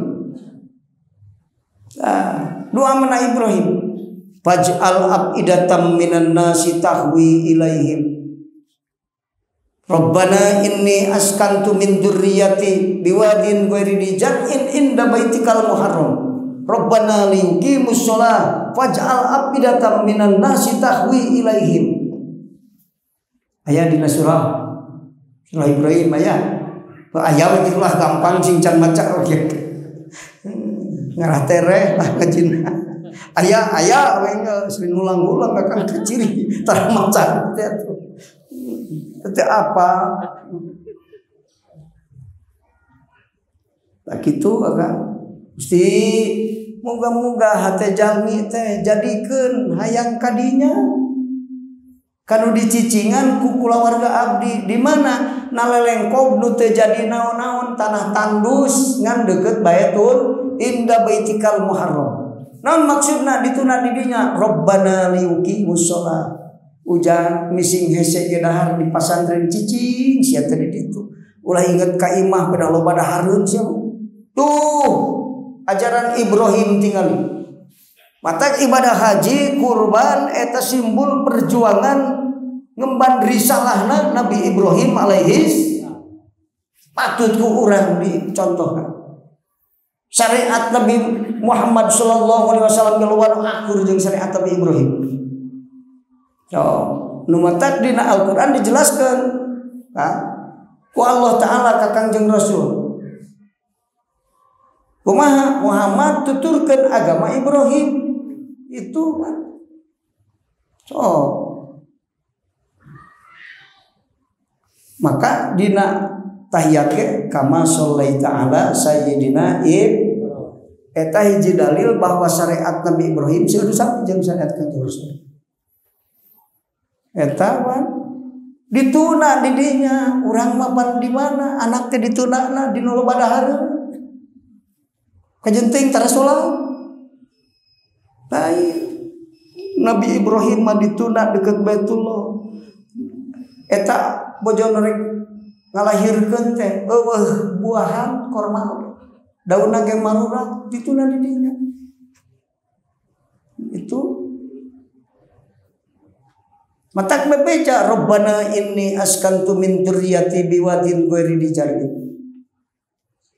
Nah, doa mana Ibrahim? Faj'al afidatam minan nasi tahwi ilaihim. Rabbana inni askantu min dzurriyyati biwadin ghairi dzi zar'in inda baitikal muharram. Rabbana liyuqimus shalah faj'al afidatam minan nasi tahwi ilaihim. Aya dina surah Surah Ibrahim aya. Aya we lah gampang sing can maca oge. Ngarah tereh lah ngajina. Aya aya we sering ulang-ulang akan keciri tara maca teh. Teh apa? Tak kitu akang. Mesti moga-moga hate jalmi teh jadikeun hayang kadinya. Kanu dicicingan ku kulawarga abdi di mana nalelengkob nu teu jadi naon-naon tanah tandus ngan deukeut Baitul inda baitikal muharram. Naon maksudna dituna di dinya Rabbana liyuqimus shalah. Ujang mising hese ge dahar di pasantren cicing sia teh di ditu. Ulah inget ka imah pada loba dahareun sia. Tuh ajaran Ibrahim tingali. Mata ibadah haji kurban eta simbol perjuangan ngemban risalahna Nabi Ibrahim alaihis patut ku urang dicontohkan. Syariat Nabi Muhammad sallallahu alaihi wasallam keluar akur jeung syariat Nabi Ibrahim. So, nu matak dina Al-Qur'an dijelaskeun, ha? Ku Allah Ta'ala ka Kangjeng Rasul. Kumaha Muhammad tuturkeun agama Ibrahim. Itu kan. So, maka dina tahiyat ge kama shallaita ala sayyidina Ibrahim. Eta hiji dalil bahwa syariat Nabi Ibrahim seueur sami jeung syariat Kangjeng Rasul. Eta kan dituna di dinya urang mapan di mana anak teh ditunana di nu loba dahareun. Kajenting tara salat. Lain Nabi Ibrahim mah dituna deket Baitullah. Eta bojona rek ngalahirkeun teh eueuh buahan korma daunna ge marurat dituna di dinya. Itu matak bebeja Rabbana inni askantu min dzurriyyati biwadin ghairi dzi zar'in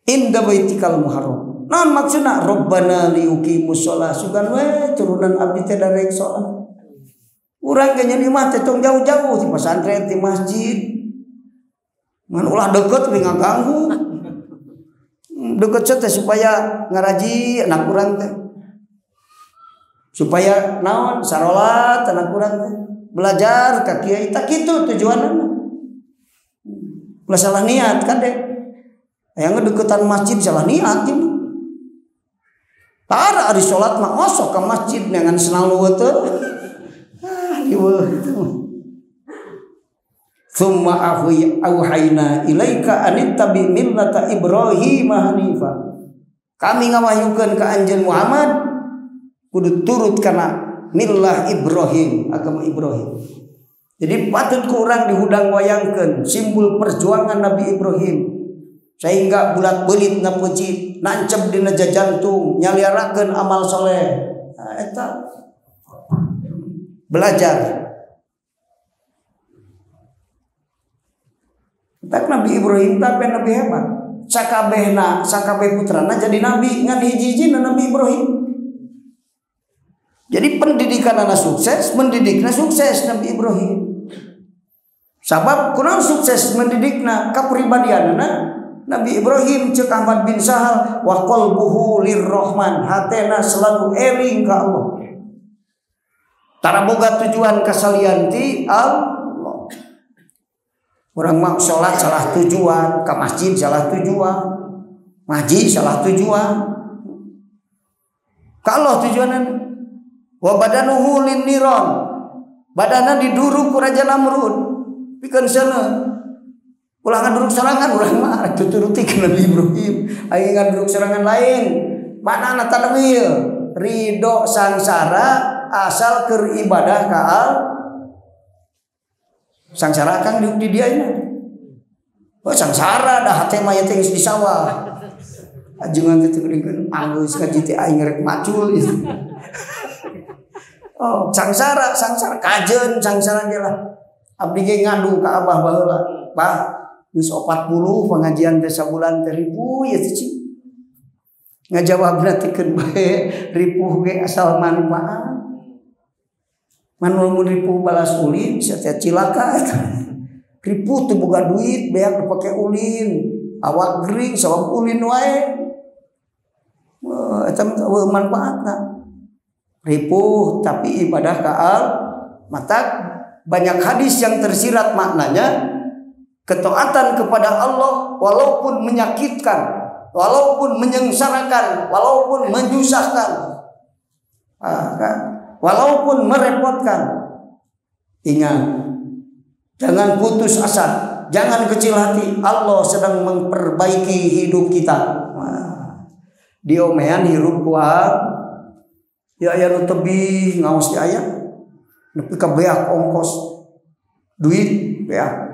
inda baitikal muharram. Naon maksudna Rabbana liyuqimus shalah sugan we turunan abdi teh darek salat. Urang ge nyeun imah teh tong jauh-jauh di pasantren di masjid. Ngan ulah deket we ngaganggu. Deket teh supaya ngaraji anak urang teh. Supaya naon sarolat anak urang teh. Belajar ka kiai tah kitu tujuanna. Ulah salah niat kan deh. Aya ngedeketan masjid salah niat ieu. Tara ari salat mah osok ka masjid dengan senang teu. Ah diweuh itu. Tsumma auhayna ilaika anittabi millata Ibrahim hanifa. Kami ngawahyukeun ka anjeun Muhammad kudu turut kana millah Ibrahim, agama Ibrahim. Jadi patut ku urang dihudang wayangkeun simbol perjuangan Nabi Ibrahim. Sehingga bulat belit na peucit, nancep dina jantung, nyaliarakeun amal soleh. Nah, eta belajar. Tak Nabi Ibrahim tapi nabi hebat. Sakabehna, sakabeh putrana jadi nabi ngan hiji-hijina Nabi Ibrahim. Jadi pendidikan anak sukses, mendidikna sukses Nabi Ibrahim. Sabab kurang sukses mendidikna kapribadianna Nabi Ibrahim cek Ahmad bin Sahal wa qalbuhu lirrahman, hatena selalu eling ka Allah. Tara boga tujuan kasalian ti Allah. Urang mah salat salah tujuan, ka masjid salah tujuan, ngaji salah tujuan. Ka Allah tujuanna. Wa badanuhu lin niran. Badana diduruk ku Raja Namrud. Pikeun seuneu. Ulah ngaduruk sorangan urang mah rek tuturuti ka Nabi Ibrahim. Aing ngaduruk sorangan lain. Maknana tanwil, ridho sangsara asal keur ibadah ka Allah. Sangsara kang di dia ini. Oh sangsara dah hate mah teh geus di sawah. Ajengan teh teuring anggeus ka jitu aing rek macul. Oh sangsara, sangsara kajeun sangsara ge lah. Abdi ge ngadu ka abah baheula. Bah geus 40 pengajian teh sabulan teh ribu ya teh cing. Ngajawabna teh keun bae ripuh ge asal manfaat. Manul mun ripuh balas ulin sia teh cilaka. Ripuh teu boga duit beak dipake ulin, awak gering sabab ulin wae. Eta eueuh manfaatna. Ripuh tapi ibadah ka Allah. Mata banyak hadis yang tersirat maknanya ketaatan kepada Allah walaupun menyakitkan, walaupun menyengsarakan, walaupun menyusahkan, kan? Walaupun merepotkan. Ingat, jangan putus asa, jangan kecil hati. Allah sedang memperbaiki hidup kita. Diomean hirup kuat, ya aya nu tebih ngaos di aya, nepi ka beak ongkos duit beak.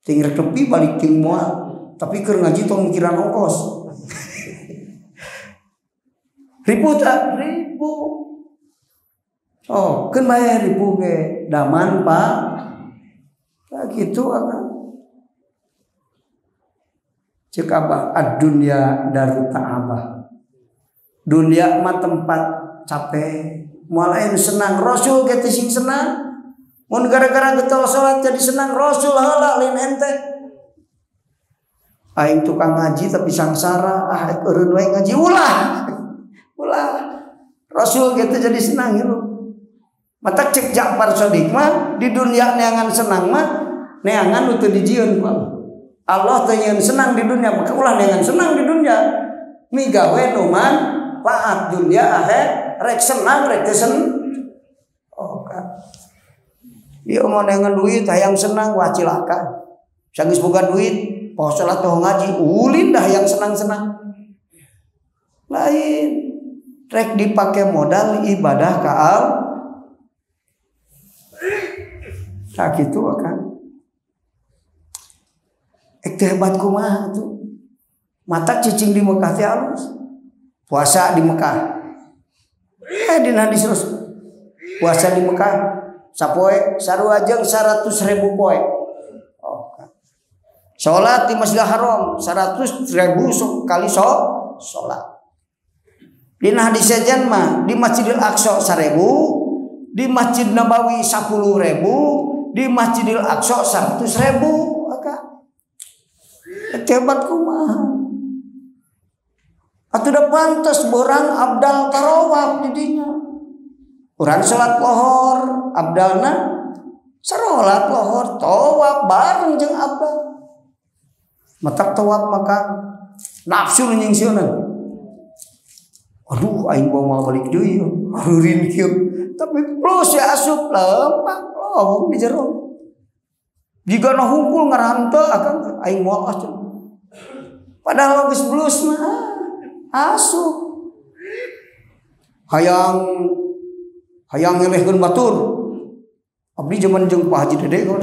Ting rek tepi balik ting moal, tapi keur ngaji tong mikiran ongkos. Ribu tak? Ribu. Oh, keun bae ribu ge daman Pak. Tah kitu akang. Ceuk abah ad-dunya darut ta'abah. Dunia mah tempat capek. Moal aya nu senang, Rasul ge teu sing senang. Mun gara-gara getol salat jadi senang Rasul heula lain ente. Aing tukang ngaji tapi sangsara, ah eureun wae ngaji ulah. Ulah. Rasul gitu jadi senang hirup. Mata cek Ja'far Shadiq mah di dunia neangan senang mah neangan nu teu dijieun ku Allah. Allah teu nyieun senang di dunia, maka ulah neangan senang di dunia. Migawe nu manfaat dunia akhir rek senang rek teu senang. Oh kan. Dia mau neangan duit hayang senang wah cilaka. Sanggeus boga duit, poho salat poho ngaji, ulin dah yang senang-senang. Lain rek dipake modal ibadah ka Allah. Tak gitu akan. Ek teh hebat kumaha tuh. Mata cicing di Mekah teh alus. Puasa di Mekah. Dina hadis Rasul. Puasa di Mekah sapoe sarua jeung 100.000 poe. Oh, kan. Salat di Masjidil Haram 100.000 kali salat. Dina hadis sejen mah di Masjidil Aqsa 1.000, di Masjid Nabawi 10.000, di Masjidil Aqsa 100.000. Aka. Hebat kumaha. Atuh da pantes borang abdal tarawab di dinya. Urang salat lohor, abdalna salat lohor tawaf bareng jeung abdal. Matak tawaf maka nafsu nu nyingsieunan. Aduh aing moal balik deui harurin kieu. Tapi plus ya asup lempang lohong di jero. Jika na hungkul ngarante akang aing moal asup. Padahal geus blus mah asup. Hayang hayang ngelehkeun batur. Abdi jaman jeung Pak Haji Dede kan.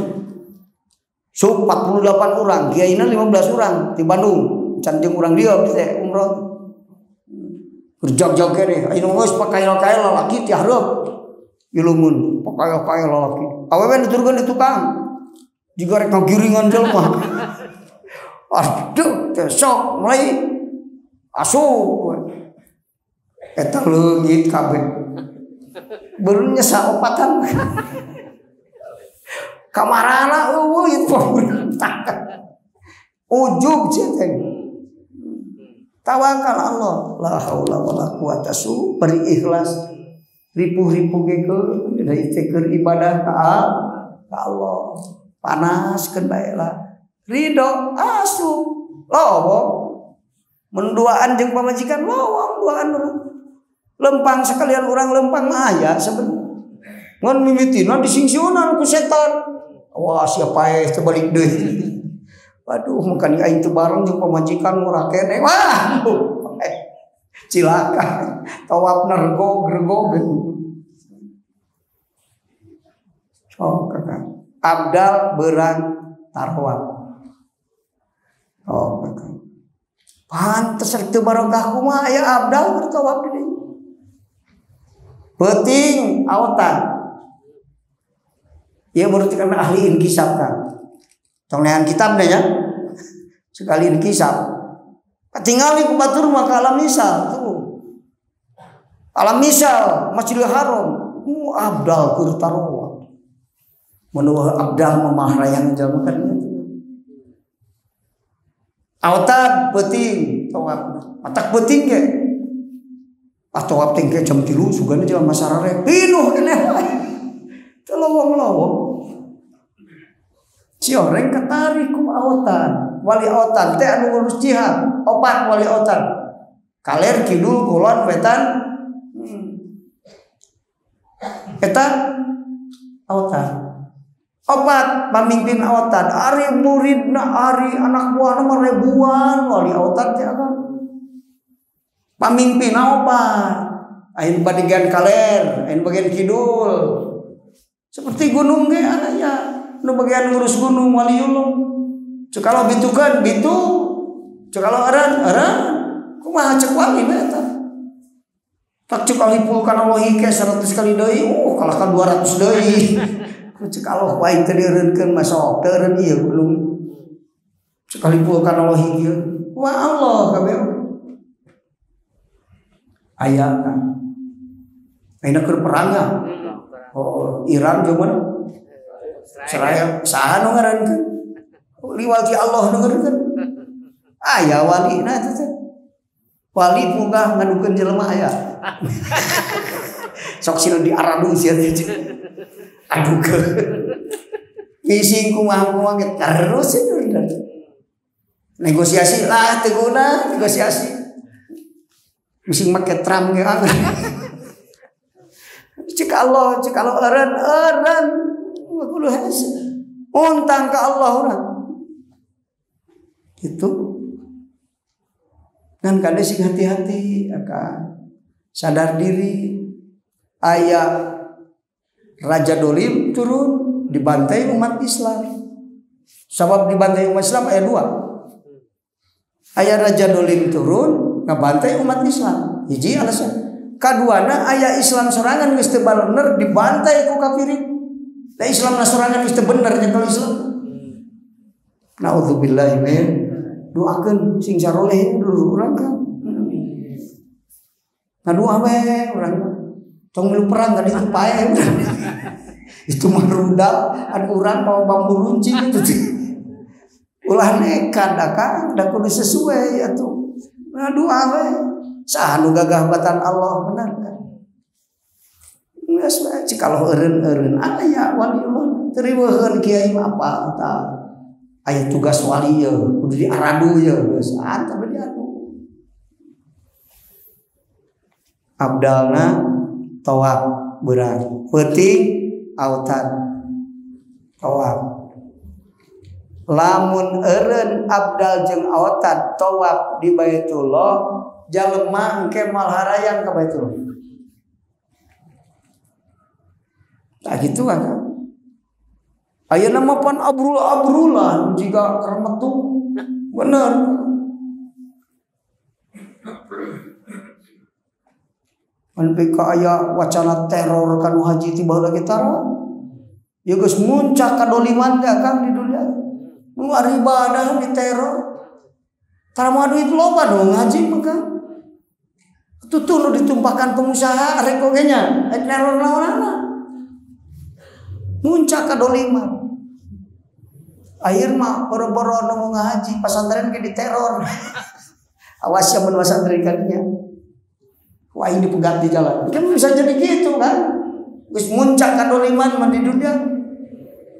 Sup 48 orang, kiaina 15 orang di Bandung. Can jeung urang dieu abdi teh umroh. Berjag-jag keneh, ayeuna geus pakael-kael lalaki ti hareup. Ilumun pakael-kael lalaki. Awewe nuturkeun di tukang. Jiga rek ngagiringan jelema. Aduh, teh sok mulai asup. Eta leungit kabeh. Baru nyesa opatan. Kamarana eueuh itu ujub sia teh. Tawakal Allah, la haula wala quwata su beri ikhlas. Ripuh-ripuh ge keur da keur ibadah ka Allah. Panaskeun bae lah. Ridho asup lowong. Mun duaan jeung pamajikan lowong duaan urang. Lempang sekalian urang lempang mah aya sebenarnya. Ngan mimitina disingsiunan ku setan. Wah siapa paeh teu balik deui. Waduh mungkin aing teu bareng jeung pamajikan murah keneh. Wah cilaka. Tawaf nergog regog. Oh kakak. Abdal berang tarwat. Oh kakak. Pantes rek teu barokah kumaha aya abdal bertawaf di dieu. Peuting autan. Ieu berarti karena ahli inkisab kan. Tong neangan kitabna nya. Sekali inkisab. Katingali ku batur mah ka alam misal tuh. Alam misal Masjidil Haram, abdal keur tarawat. Mun abdal mah mahrayang jalma kan gitu. Autad peuting tawaf. Matak peuting ge. Ah tawaf teh jam 3 sugana jelema sarare pinuh keneh wae. Teu lowong-lowong. Si orang ketarik ku aotan. Wali aotan teh anu ngurus jihad, opat wali aotan. Kaler kidul kulon wetan. Eta aotan. Opat pamimpin aotan, ari muridna ari anak buahna mah ribuan wali aotan teh akan. Pamimpin opat. Ayeuna bagian kaler, ayeuna bagian kidul. Seperti gunung ge aya. Nu bagian ngurus gunung waliullah. Cek kalau bitukeun bitu, cek kalau eureun eureun. Kumaha cek wali we eta. Tak cek alipul kana Allah ke 100 kali deui, kalah ka 200 deui. Cek Allah wae teu dieureunkeun mah sok teu eureun ieu gunung. Cek alipul kana Allah ieu. Wa Allah kabeh. Aya kan. Ayeuna keur perang ya. Oh, Iran jeung mana? Israel saha nu ngarankeun? Liwati Allah nu ngarankeun. Aya walina eta teh. Wali punggah ngadukeun jelema aya. Sok sieun diaradu sia teh. Adukeun. Ngising kumaha-kumaha ge terus itu. Negosiasi lah teu guna negosiasi. Ngising make Trump ge aneh. Cek Allah eureun eureun. Kudu hese. Untang ka Allah urang. Gitu. Dan kade sing hati-hati akan sadar diri. Aya Raja Dolim turun dibantai umat Islam. Sabab dibantai umat Islam aya dua. Aya Raja Dolim turun ngabantai umat Islam. Hiji alasan. Kaduana aya Islam sorangan geus teu bener dibantai ku kafirin. Da Islam na sorangan geus teu bener nyekel Islam. Naudzubillahi min. Doakeun sing saroleh dulur urang kan. Ngadoa we urang. Tong milu perang tadi itu pae. Itu mah rudal anu urang mau bambu runcing itu. Ulah nekat da Kang, da kudu sesuai atuh. Ngadoa we. Saha nu gagah batan Allah benar kan. Geus we cik kalau eureun-eureun aya waliullah teu riweuheun kiai mah apa tah. Aya tugas wali ye kudu diaradu ye geus atuh diadu. Abdalna tawaf beurang peuting autan tawaf. Lamun eureun abdal jeung autan tawaf di Baitullah jalema engke moal harayang ka Baitullah. Tak gitu kan. Ayeuna mah pan abrul-abrulan jika kermetu. Bener. An PK aya wacana teror kanu haji ti baheula ge tara. Ya geus muncak kadoliman teh Kang di dunia. Nu ari ibadah di teror. Tara moal duit loba dong ngaji mah Kang. Tutu nu ditumpahkan pengusaha rek oge nya, rek teror naonana. Muncak kadoliman. Akhir mah boro-boro nu ngahaji pasantren ge diteror. Awas ya mun pasantren kadinya. Wah ini dipegat di jalan. Kan bisa jadi gitu kan. Geus muncak kadoliman mah di dunia.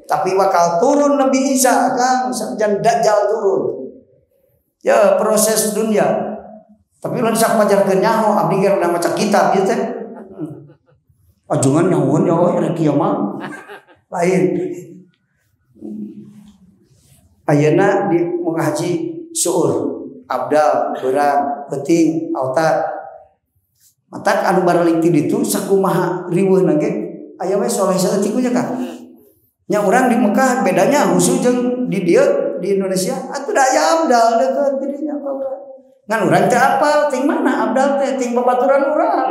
Tapi bakal turun Nabi Isa kan, jan Dajjal turun. Ya proses dunia. Tapi lamun sak pajarkeun nyaho abdi ge rada maca kitab ieu teh. Ajengan nyahoeun nyaho rek kieu mah. Lain. Ayeuna di ngahaji seueur, abdal, beurang, peuting, autar. Matak anu baralik ti ditu sakumaha riweuhna ge aya we soleh saeutik nya ka. Nya urang di Mekah bedanya khusus jeung di dieu di Indonesia atuh da aya abdal deukeut di dinya ka urang. Ngan urang teh apal ting mana abdal teh ting babaturan urang.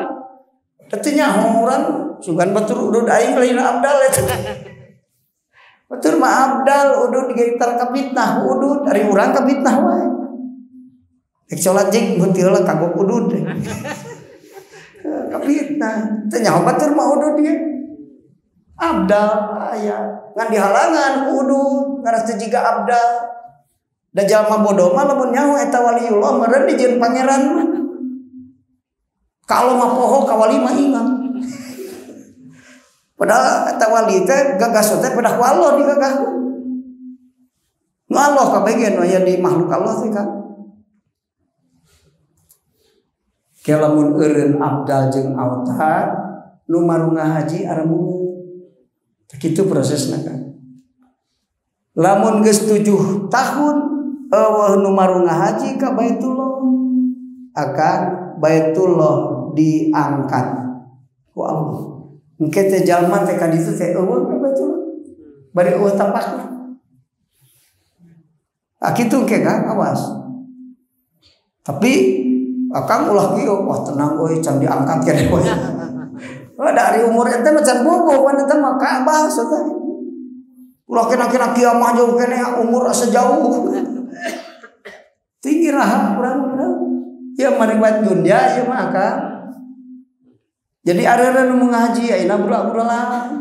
Teu nyaho urang sugan batur udud aing lain abdal eta. Batur mah abdal udud digitar ka fitnah udud dari urang ka fitnah wae. Rek salat jeung heunteu heula kagok udud. Kapitna teu nyaho batur mah udud ieu. Abdal aya ngan dihalangan ku udud ngaras teu jiga abdal. Da jalma bodoh mah lamun nyaho eta waliullah meureun dijieun pangeran mah. Kalau mah poho ka wali mah ingat. Padahal eta wali teh gagas teh pedah ku Allah digagah. Nu Allah kabeh ge nu aya di makhluk Allah teh kan. Ke lamun eureun abdal jeung autar nu marunga haji aramungeun. Kitu prosesna kan. Lamun geus 7 tahun eueuh nu marunga haji ka Baitullah akan Baitullah diangkat ku Allah. Engke teh jalma teh ka ditu teh eueuh ka Baitullah. Bari eueuh tapakna. Ah kitu engke kan awas. Tapi akang ulah kieu wah tenang euy can diangkat keneh we. Oh, dari umur eta mah can bogo pan eta mah Ka'bah teh. Ulah kena-kena kiamah jauh keneh umur asa jauh. Tinggi raha urang-urang. Ya mariwat dunia ieu mah akang. Jadi areureun nu ngaji ayeuna budak-budak.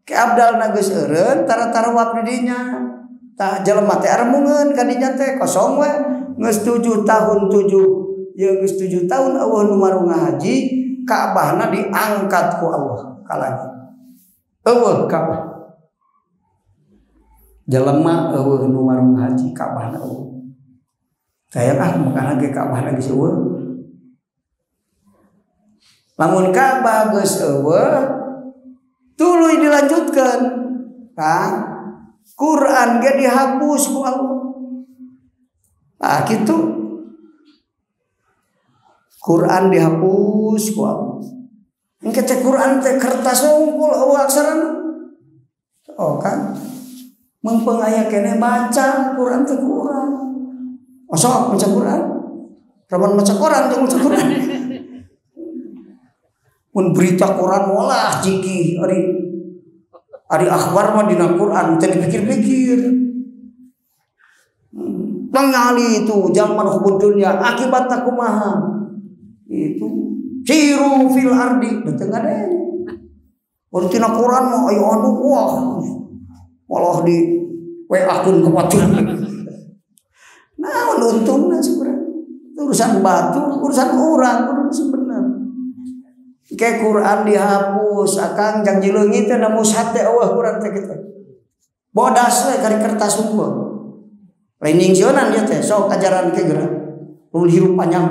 Ke abdalna geus eureun tara-tara wap di dinya. Tah jelema teh aremungeun ka dinya teh kosong we. Geus 7 tahun 7. Ya geus 7 tahun eueuh nu marunga haji, Ka'bahna diangkat ku Allah ka langit. Eueuh Ka'bah. Jelema eueuh nu marunga haji Ka'bahna eueuh. Sayang ah makana ge Ka'bahna geus eueuh. Lamun Ka'bah geus eueuh tuluy dilanjutkeun. Kang Quran ge dihapus ku Allah. Ah kitu. Quran dihapus ku Allah. Engke teh Quran teh kertas unggul eueuh aksarana. Oh kan. Meungpeung aya keneh baca Quran teh ku urang. Osok maca Quran. Rawan maca koran jeung maca Quran. Mun berita Quran walah jiki ari ari akhbar mah dina Quran teu dipikir-pikir. Pengali itu zaman hubud dunia akibatna kumaha? Itu siru fil ardi teu ngadeng. Mun tina Quran mah aya anu wah. Walah di WA-keun ka batur. Nah, untungna sebenarnya urusan batu, urusan urang kudu sebenarnya. Ke Quran dihapus, akang jang jileungit teh namus hate eueuh Quran teh kitu. Bodas we kari kertas unggul. Lain ningsionan ieu teh sok ajaran ke geura. Lamun hirup panjang.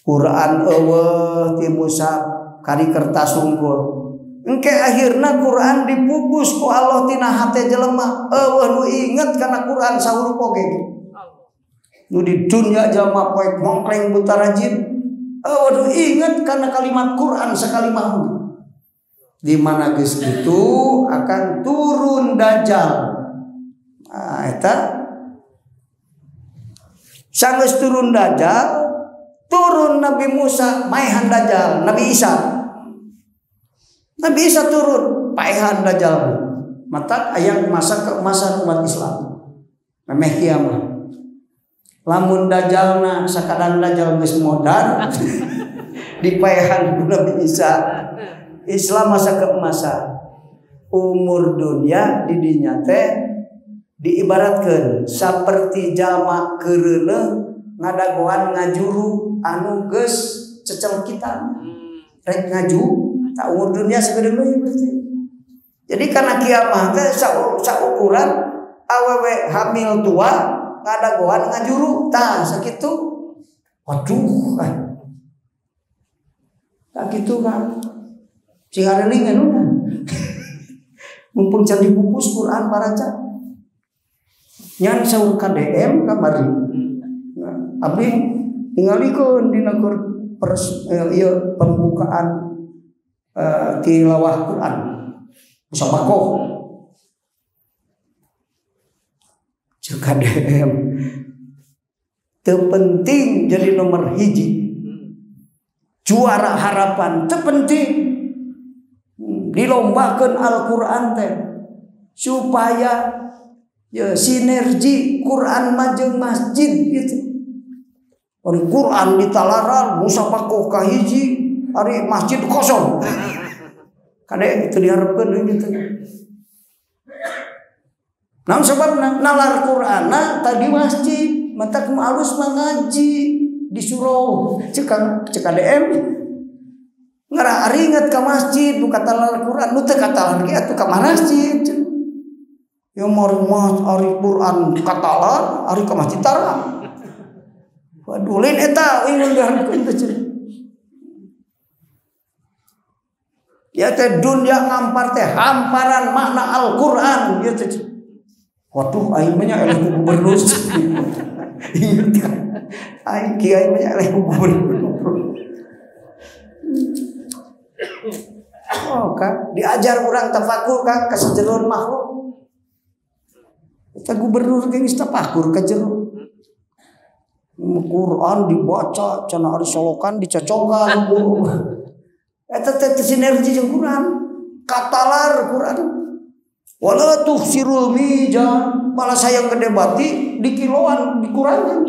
Quran eueuh ti mushaf kari kertas unggul. Engke akhirna Quran dipupus ku Allah tina hate jelema. Eueuh nu inget kana Quran sahurup oge. Nu di dunya jelema poek mongkleng buta rajin. Eueuh nu inget kana kalimat Quran sakalimah. Di mana geus kitu akan turun Dajjal. Nah, eta sanggeus turun Dajjal, turun Nabi Musa maehan Dajjal, Nabi Isa. Nabi Isa turun, paehan Dajjal. Mata ayang masa keemasan umat Islam. Memeh kiamat. Lamun Dajjalna sakadang Dajjal geus modar dipaehan ku Nabi Isa. Islam masa keemasan. Umur dunia di dinya teh diibaratkeun saperti jalma keureuneuh ngadagoan ngajuru anu geus cecelkitan. Rek ngaju tak umur dunia sagedeung deui berarti. Jadi karena kiamah teh saukuran awewe hamil tua ngadagoan ngajuru tah sakitu. Waduh ah. Tak gitu kan. Sing areling anu. Mumpung can dipupus Quran baraca. Nyan saur KDM kamari. Abdi ningalikeun dina keur ieu pembukaan tilawah Quran. Musabaqah. Ceuk KDM. Teu penting jadi nomor hiji. Juara harapan teu penting. Dilombakeun Al-Qur'an teh supaya ya sinergi Quran mah jeung masjid gitu. Ari Quran ditalaran musabaqah ka hiji, ari masjid kosong. Kade itu diharapkeun gitu. Naon sababna nalar Qur'anna tadi masjid, matak alus mah ngaji di surau. Ceuk KDM ngarah aringet ka masjid nu katalar Quran nu teu katalar ge atuh ka masjid. Ya mah ari Quran katalar ari ka masjid tara. Waduh lain eta ingin diharapkeun teh. Ya teh dunia ngampar teh hamparan makna Al-Qur'an ieu teh. Waduh aing mah nya eleh ku gubernur. Ingat kan? Aing kiai mah nya eleh ku gubernur. Oh kan diajar urang tafakur kan ka sajeroan makhluk. Eta gubernur ge geus tafakur ka jero. Quran dibaca cenah ari solokan dicocokan. Eta teh sinergi jeung Quran. Katalar Quran. Wala tuhsirul mizan, malah sayang gede bati di kiloan dikurangan.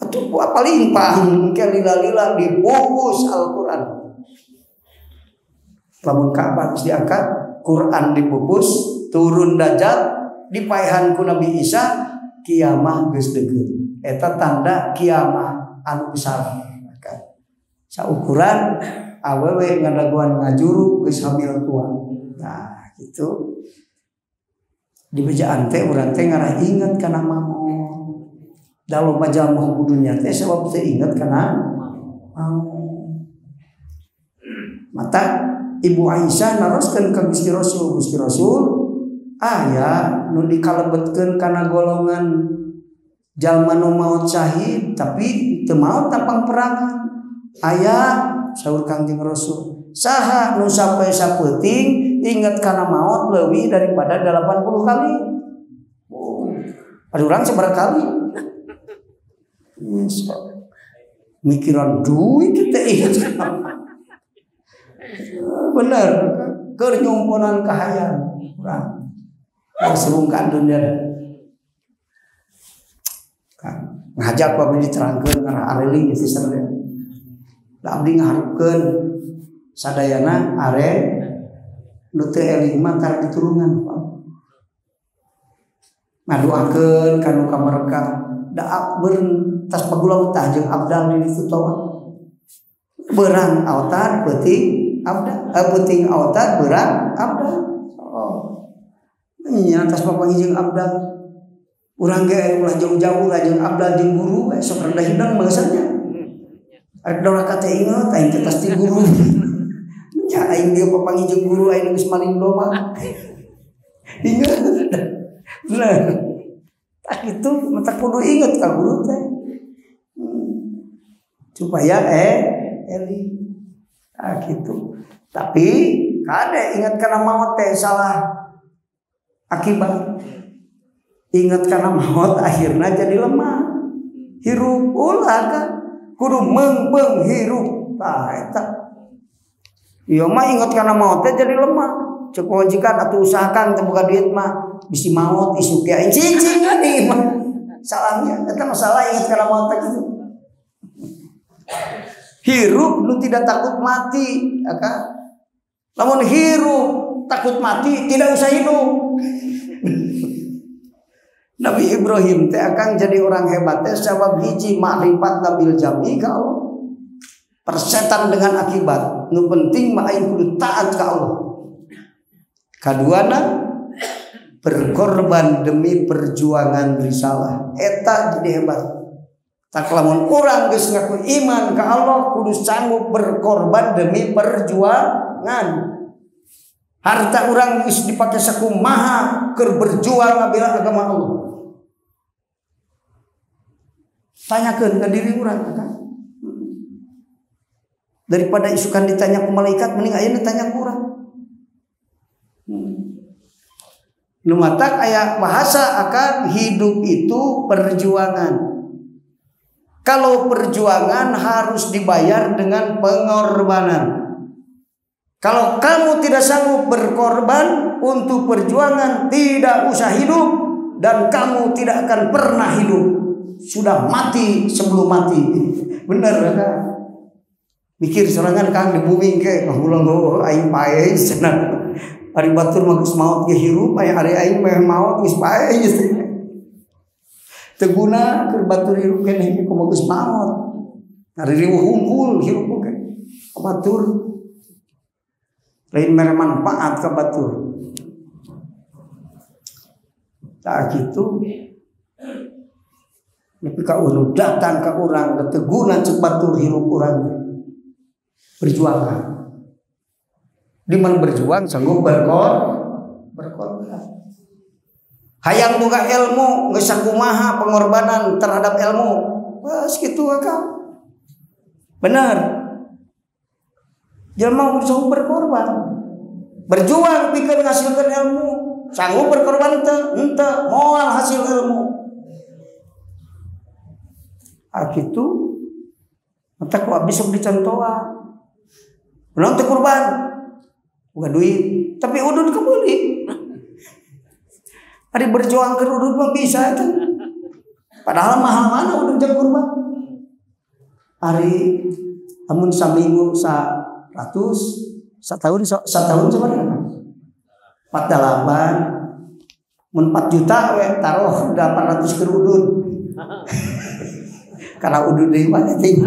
Atuh paling paham ke lila-lila dipupus Al-Qur'an. Lamun Ka'bah geus diangkat, Quran dipupus, turun Dajjal, dipaehan ku Nabi Isa, kiamah geus deukeut. Eta tanda kiamah anu besar. Saukuran awewe ngadagoan ngajuru geus hamil tua. Nah, gitu. Di bejaan teh urang teh ngarah inget kana maot. Da loba jalma dunya teh sabab teu inget kana maot. Mata Ibu Aisyah naroskeun ka Gusti Rasul, Gusti Rasul aya nu dikalebetkeun kana golongan jalma nu maot syahid tapi teu maot tapang perangan. Aya saur Kangjeng Rasul, saha nu sampai sapeuting inget kana maot leuwih daripada 80 kali. Oh, ada urang sabaraha kali? Yes. Mikiran duit teh inget. Bener, keur nyomponan kahayang urang. Serungkan dunia. Kan ngajak ku abdi diterangkeun ngarah areling geus sareng. Da abdi ngaharepkeun sadayana are nu teu eling mah tara ditulungan Pak. Ngadoakeun ka nu ka mereka da beureun tas pagula betah jeung abdal di ditu toa. Beurang autar peuting abdal, peuting autar beurang abdal. Oh. Nya tas papanggih jeung abdal. Urang ge ulah jauh-jauh lah jeung abdal jeung guru we sok rendah hidang maksudnya. Arek dora ka teh inget aing teh tas ti guru. Nya aing dieu papanggih jeung guru aing geus maling domba. Inget. Bener. Tak itu mata kudu inget ka guru teh. Supaya eli. Nah, gitu. Tapi kade ingat karena maut teh salah akibat. Ingat karena maut akhirnya jadi lemah. Hirup ulah kan kudu meungpeung hirup. Tah eta. Ieu mah ingat karena maut teh jadi lemah. Cek wajikan atuh usahakan teu boga duit mah bisi maut isuk ge aing cicing ieu mah. Salahnya eta masalah ingat karena maut teh gitu. Hirup nu tidak takut mati, aka. Lamun hirup Takut mati tidak usah hidup. Nabi Ibrahim teh akan jadi orang hebat teh sabab hiji makrifat nabil jami ka Allah. Persetan dengan akibat. Nu penting mah aing kudu taat ka Allah. Kaduana berkorban demi perjuangan risalah. Eta jadi hebat. Tak lamun urang geus ngaku iman ka Allah kudu sanggup berkorban demi perjuangan. Harta urang geus dipake sakumaha keur berjuang ngabela agama Allah. Tanyakeun ka diri urang kan. Daripada isukan ditanya ku malaikat mending ayeuna tanya ku urang. Nu matak aya bahasa akan hidup itu perjuangan. Kalau perjuangan harus dibayar dengan pengorbanan. Kalau kamu tidak sanggup berkorban untuk perjuangan, tidak usah hidup dan kamu tidak akan pernah hidup. Sudah mati sebelum mati. Bener kan? Mikir sorangan kang di bumi ke ulang aing pae cenah. Ari batur mah geus maot ge hirup, aya ari aing mah maot geus pae. Teu guna keur batur hirup keneh kumaha geus maot. Ari riweuh hungkul hirup ge. Batur lain mere manfaat ka batur. Tah kitu nepi ka unu datang ka urang teu guna ceuk batur hirup urang. Berjuang. Di mana berjuang sanggup berkorban. Hayang boga ilmu geus sakumaha pengorbanan terhadap ilmu. Geus kitu akang. Bener. Jelema kudu sanggup berkorban. Berjuang pikeun ngasilkeun ilmu. Sanggup berkorban teu? Henteu, moal hasil ilmu. Ah kitu. Mata ku abdi sok dicontohan. Ulah teu kurban. Bukan duit, tapi udud kebeli. Ari berjuang ke udud mah bisa itu. Padahal mahal mana udud jang kurban. Ari amun saminggu 100, satahun sabaraha? 48. Mun 4 juta we taruh 800 ke udud. Karena udud deui mah teh. 4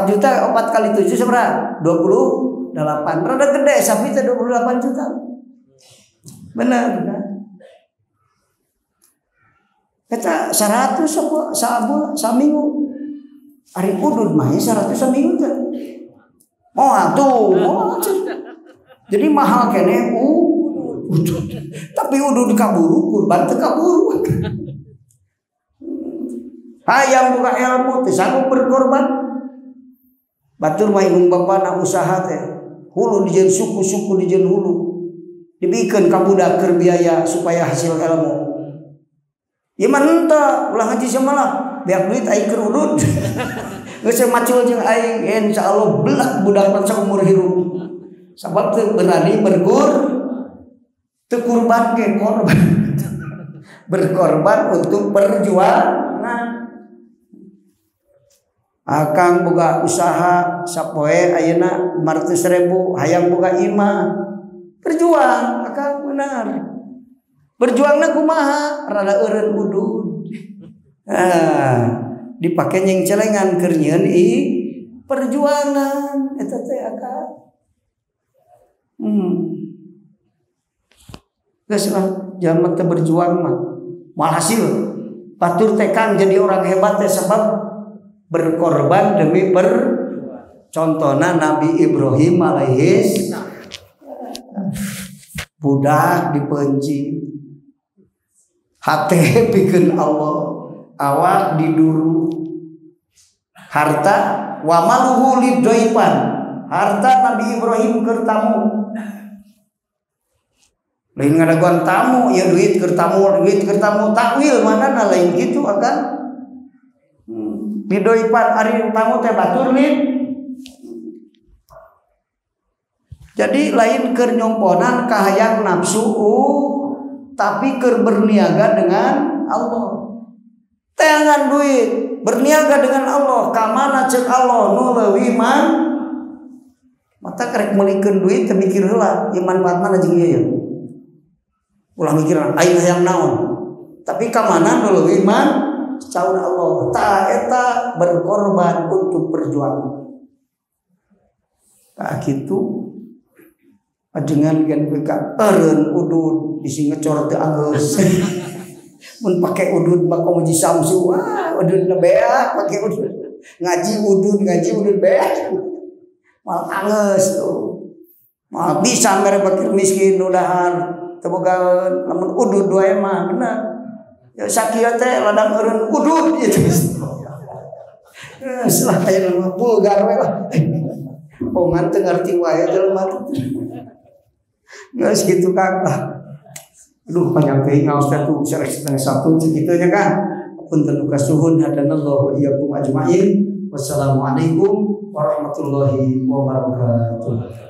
juta 4 kali 7 sabaraha? 28. Rada gede sapi teh 28 juta. Bener kan? Eta 100 sabulan saminggu. Ari udud mah 100 saminggu teh. Moal tuh, moal. Jadi mahal keneh udud. Tapi udud kaburu kurban teu kaburu. Hayang buka ilmu teu sanggup berkorban. Batur mah indung bapana usaha teh. Hulu dijieun suku-suku dijieun hulu. Dibikeun ka budak keur biaya supaya hasil ilmu. Ieu mah henteu, ulah ngaji samalah, beak duit aing keur udud. Geus macul jeung aing, insyaallah belak budak mah saumur hirup. Sabab teu berani teu kurban ge korban. Berkorban untuk perjuangan. Akang boga usaha sapoe ayeuna 500.000 hayang boga imah. Berjuang akang benar. Berjuangna kumaha? Rada eureun udud. Ah, dipake nyeng celengan keur nyieun perjuangan eta teh akang. Geus lah, jalma teh berjuang mah moal hasil. Batur teh kang jadi orang hebat teh sebab berkorban demi contohna Nabi Ibrahim alaihis budak dipenci hate pikeun Allah awak diduru harta wa maluhu lidoipan harta Nabi Ibrahim keur tamu lain ngadaguan tamu ya duit keur tamu takwil mana lain kitu akan lidoipan ari tamu teh batur lid. Jadi lain keur nyomponan kahayang nafsu tapi keur berniaga dengan Allah. Teangan duit berniaga dengan Allah kamana ceuk Allah nu leuwih Mata karek meulikeun duit teu mikir heula ieu manfaatna jeung ieu ya. Ulah mikir aing hayang naon. Tapi ka mana nu leuwih man saur Allah. Tah eta berkorban untuk perjuangan. Tah kitu ajengan gen ka eureun udud bisi ngecor teu anggeus. Mun pake udud mah komo ji Samsu, wah ududna beak pake udud. Ngaji udud beak. Mal angeus tuh. Mal bisa mere fakir miskin nu dahar teu bogaeun lamun udud wae mah bener. Ya sakieu teh ladang eureun udud gitu. Geus lah aya mah vulgar we lah. Pongan teu ngarti wae jelema teh. Geus kitu Kang lah. Aduh panjang teuing ngaos teh tuh 12:30 sakitu nya Kang. Punten kasuhun hadanallahu wa iyyakum ajmain. Wassalamualaikum warahmatullahi wabarakatuh.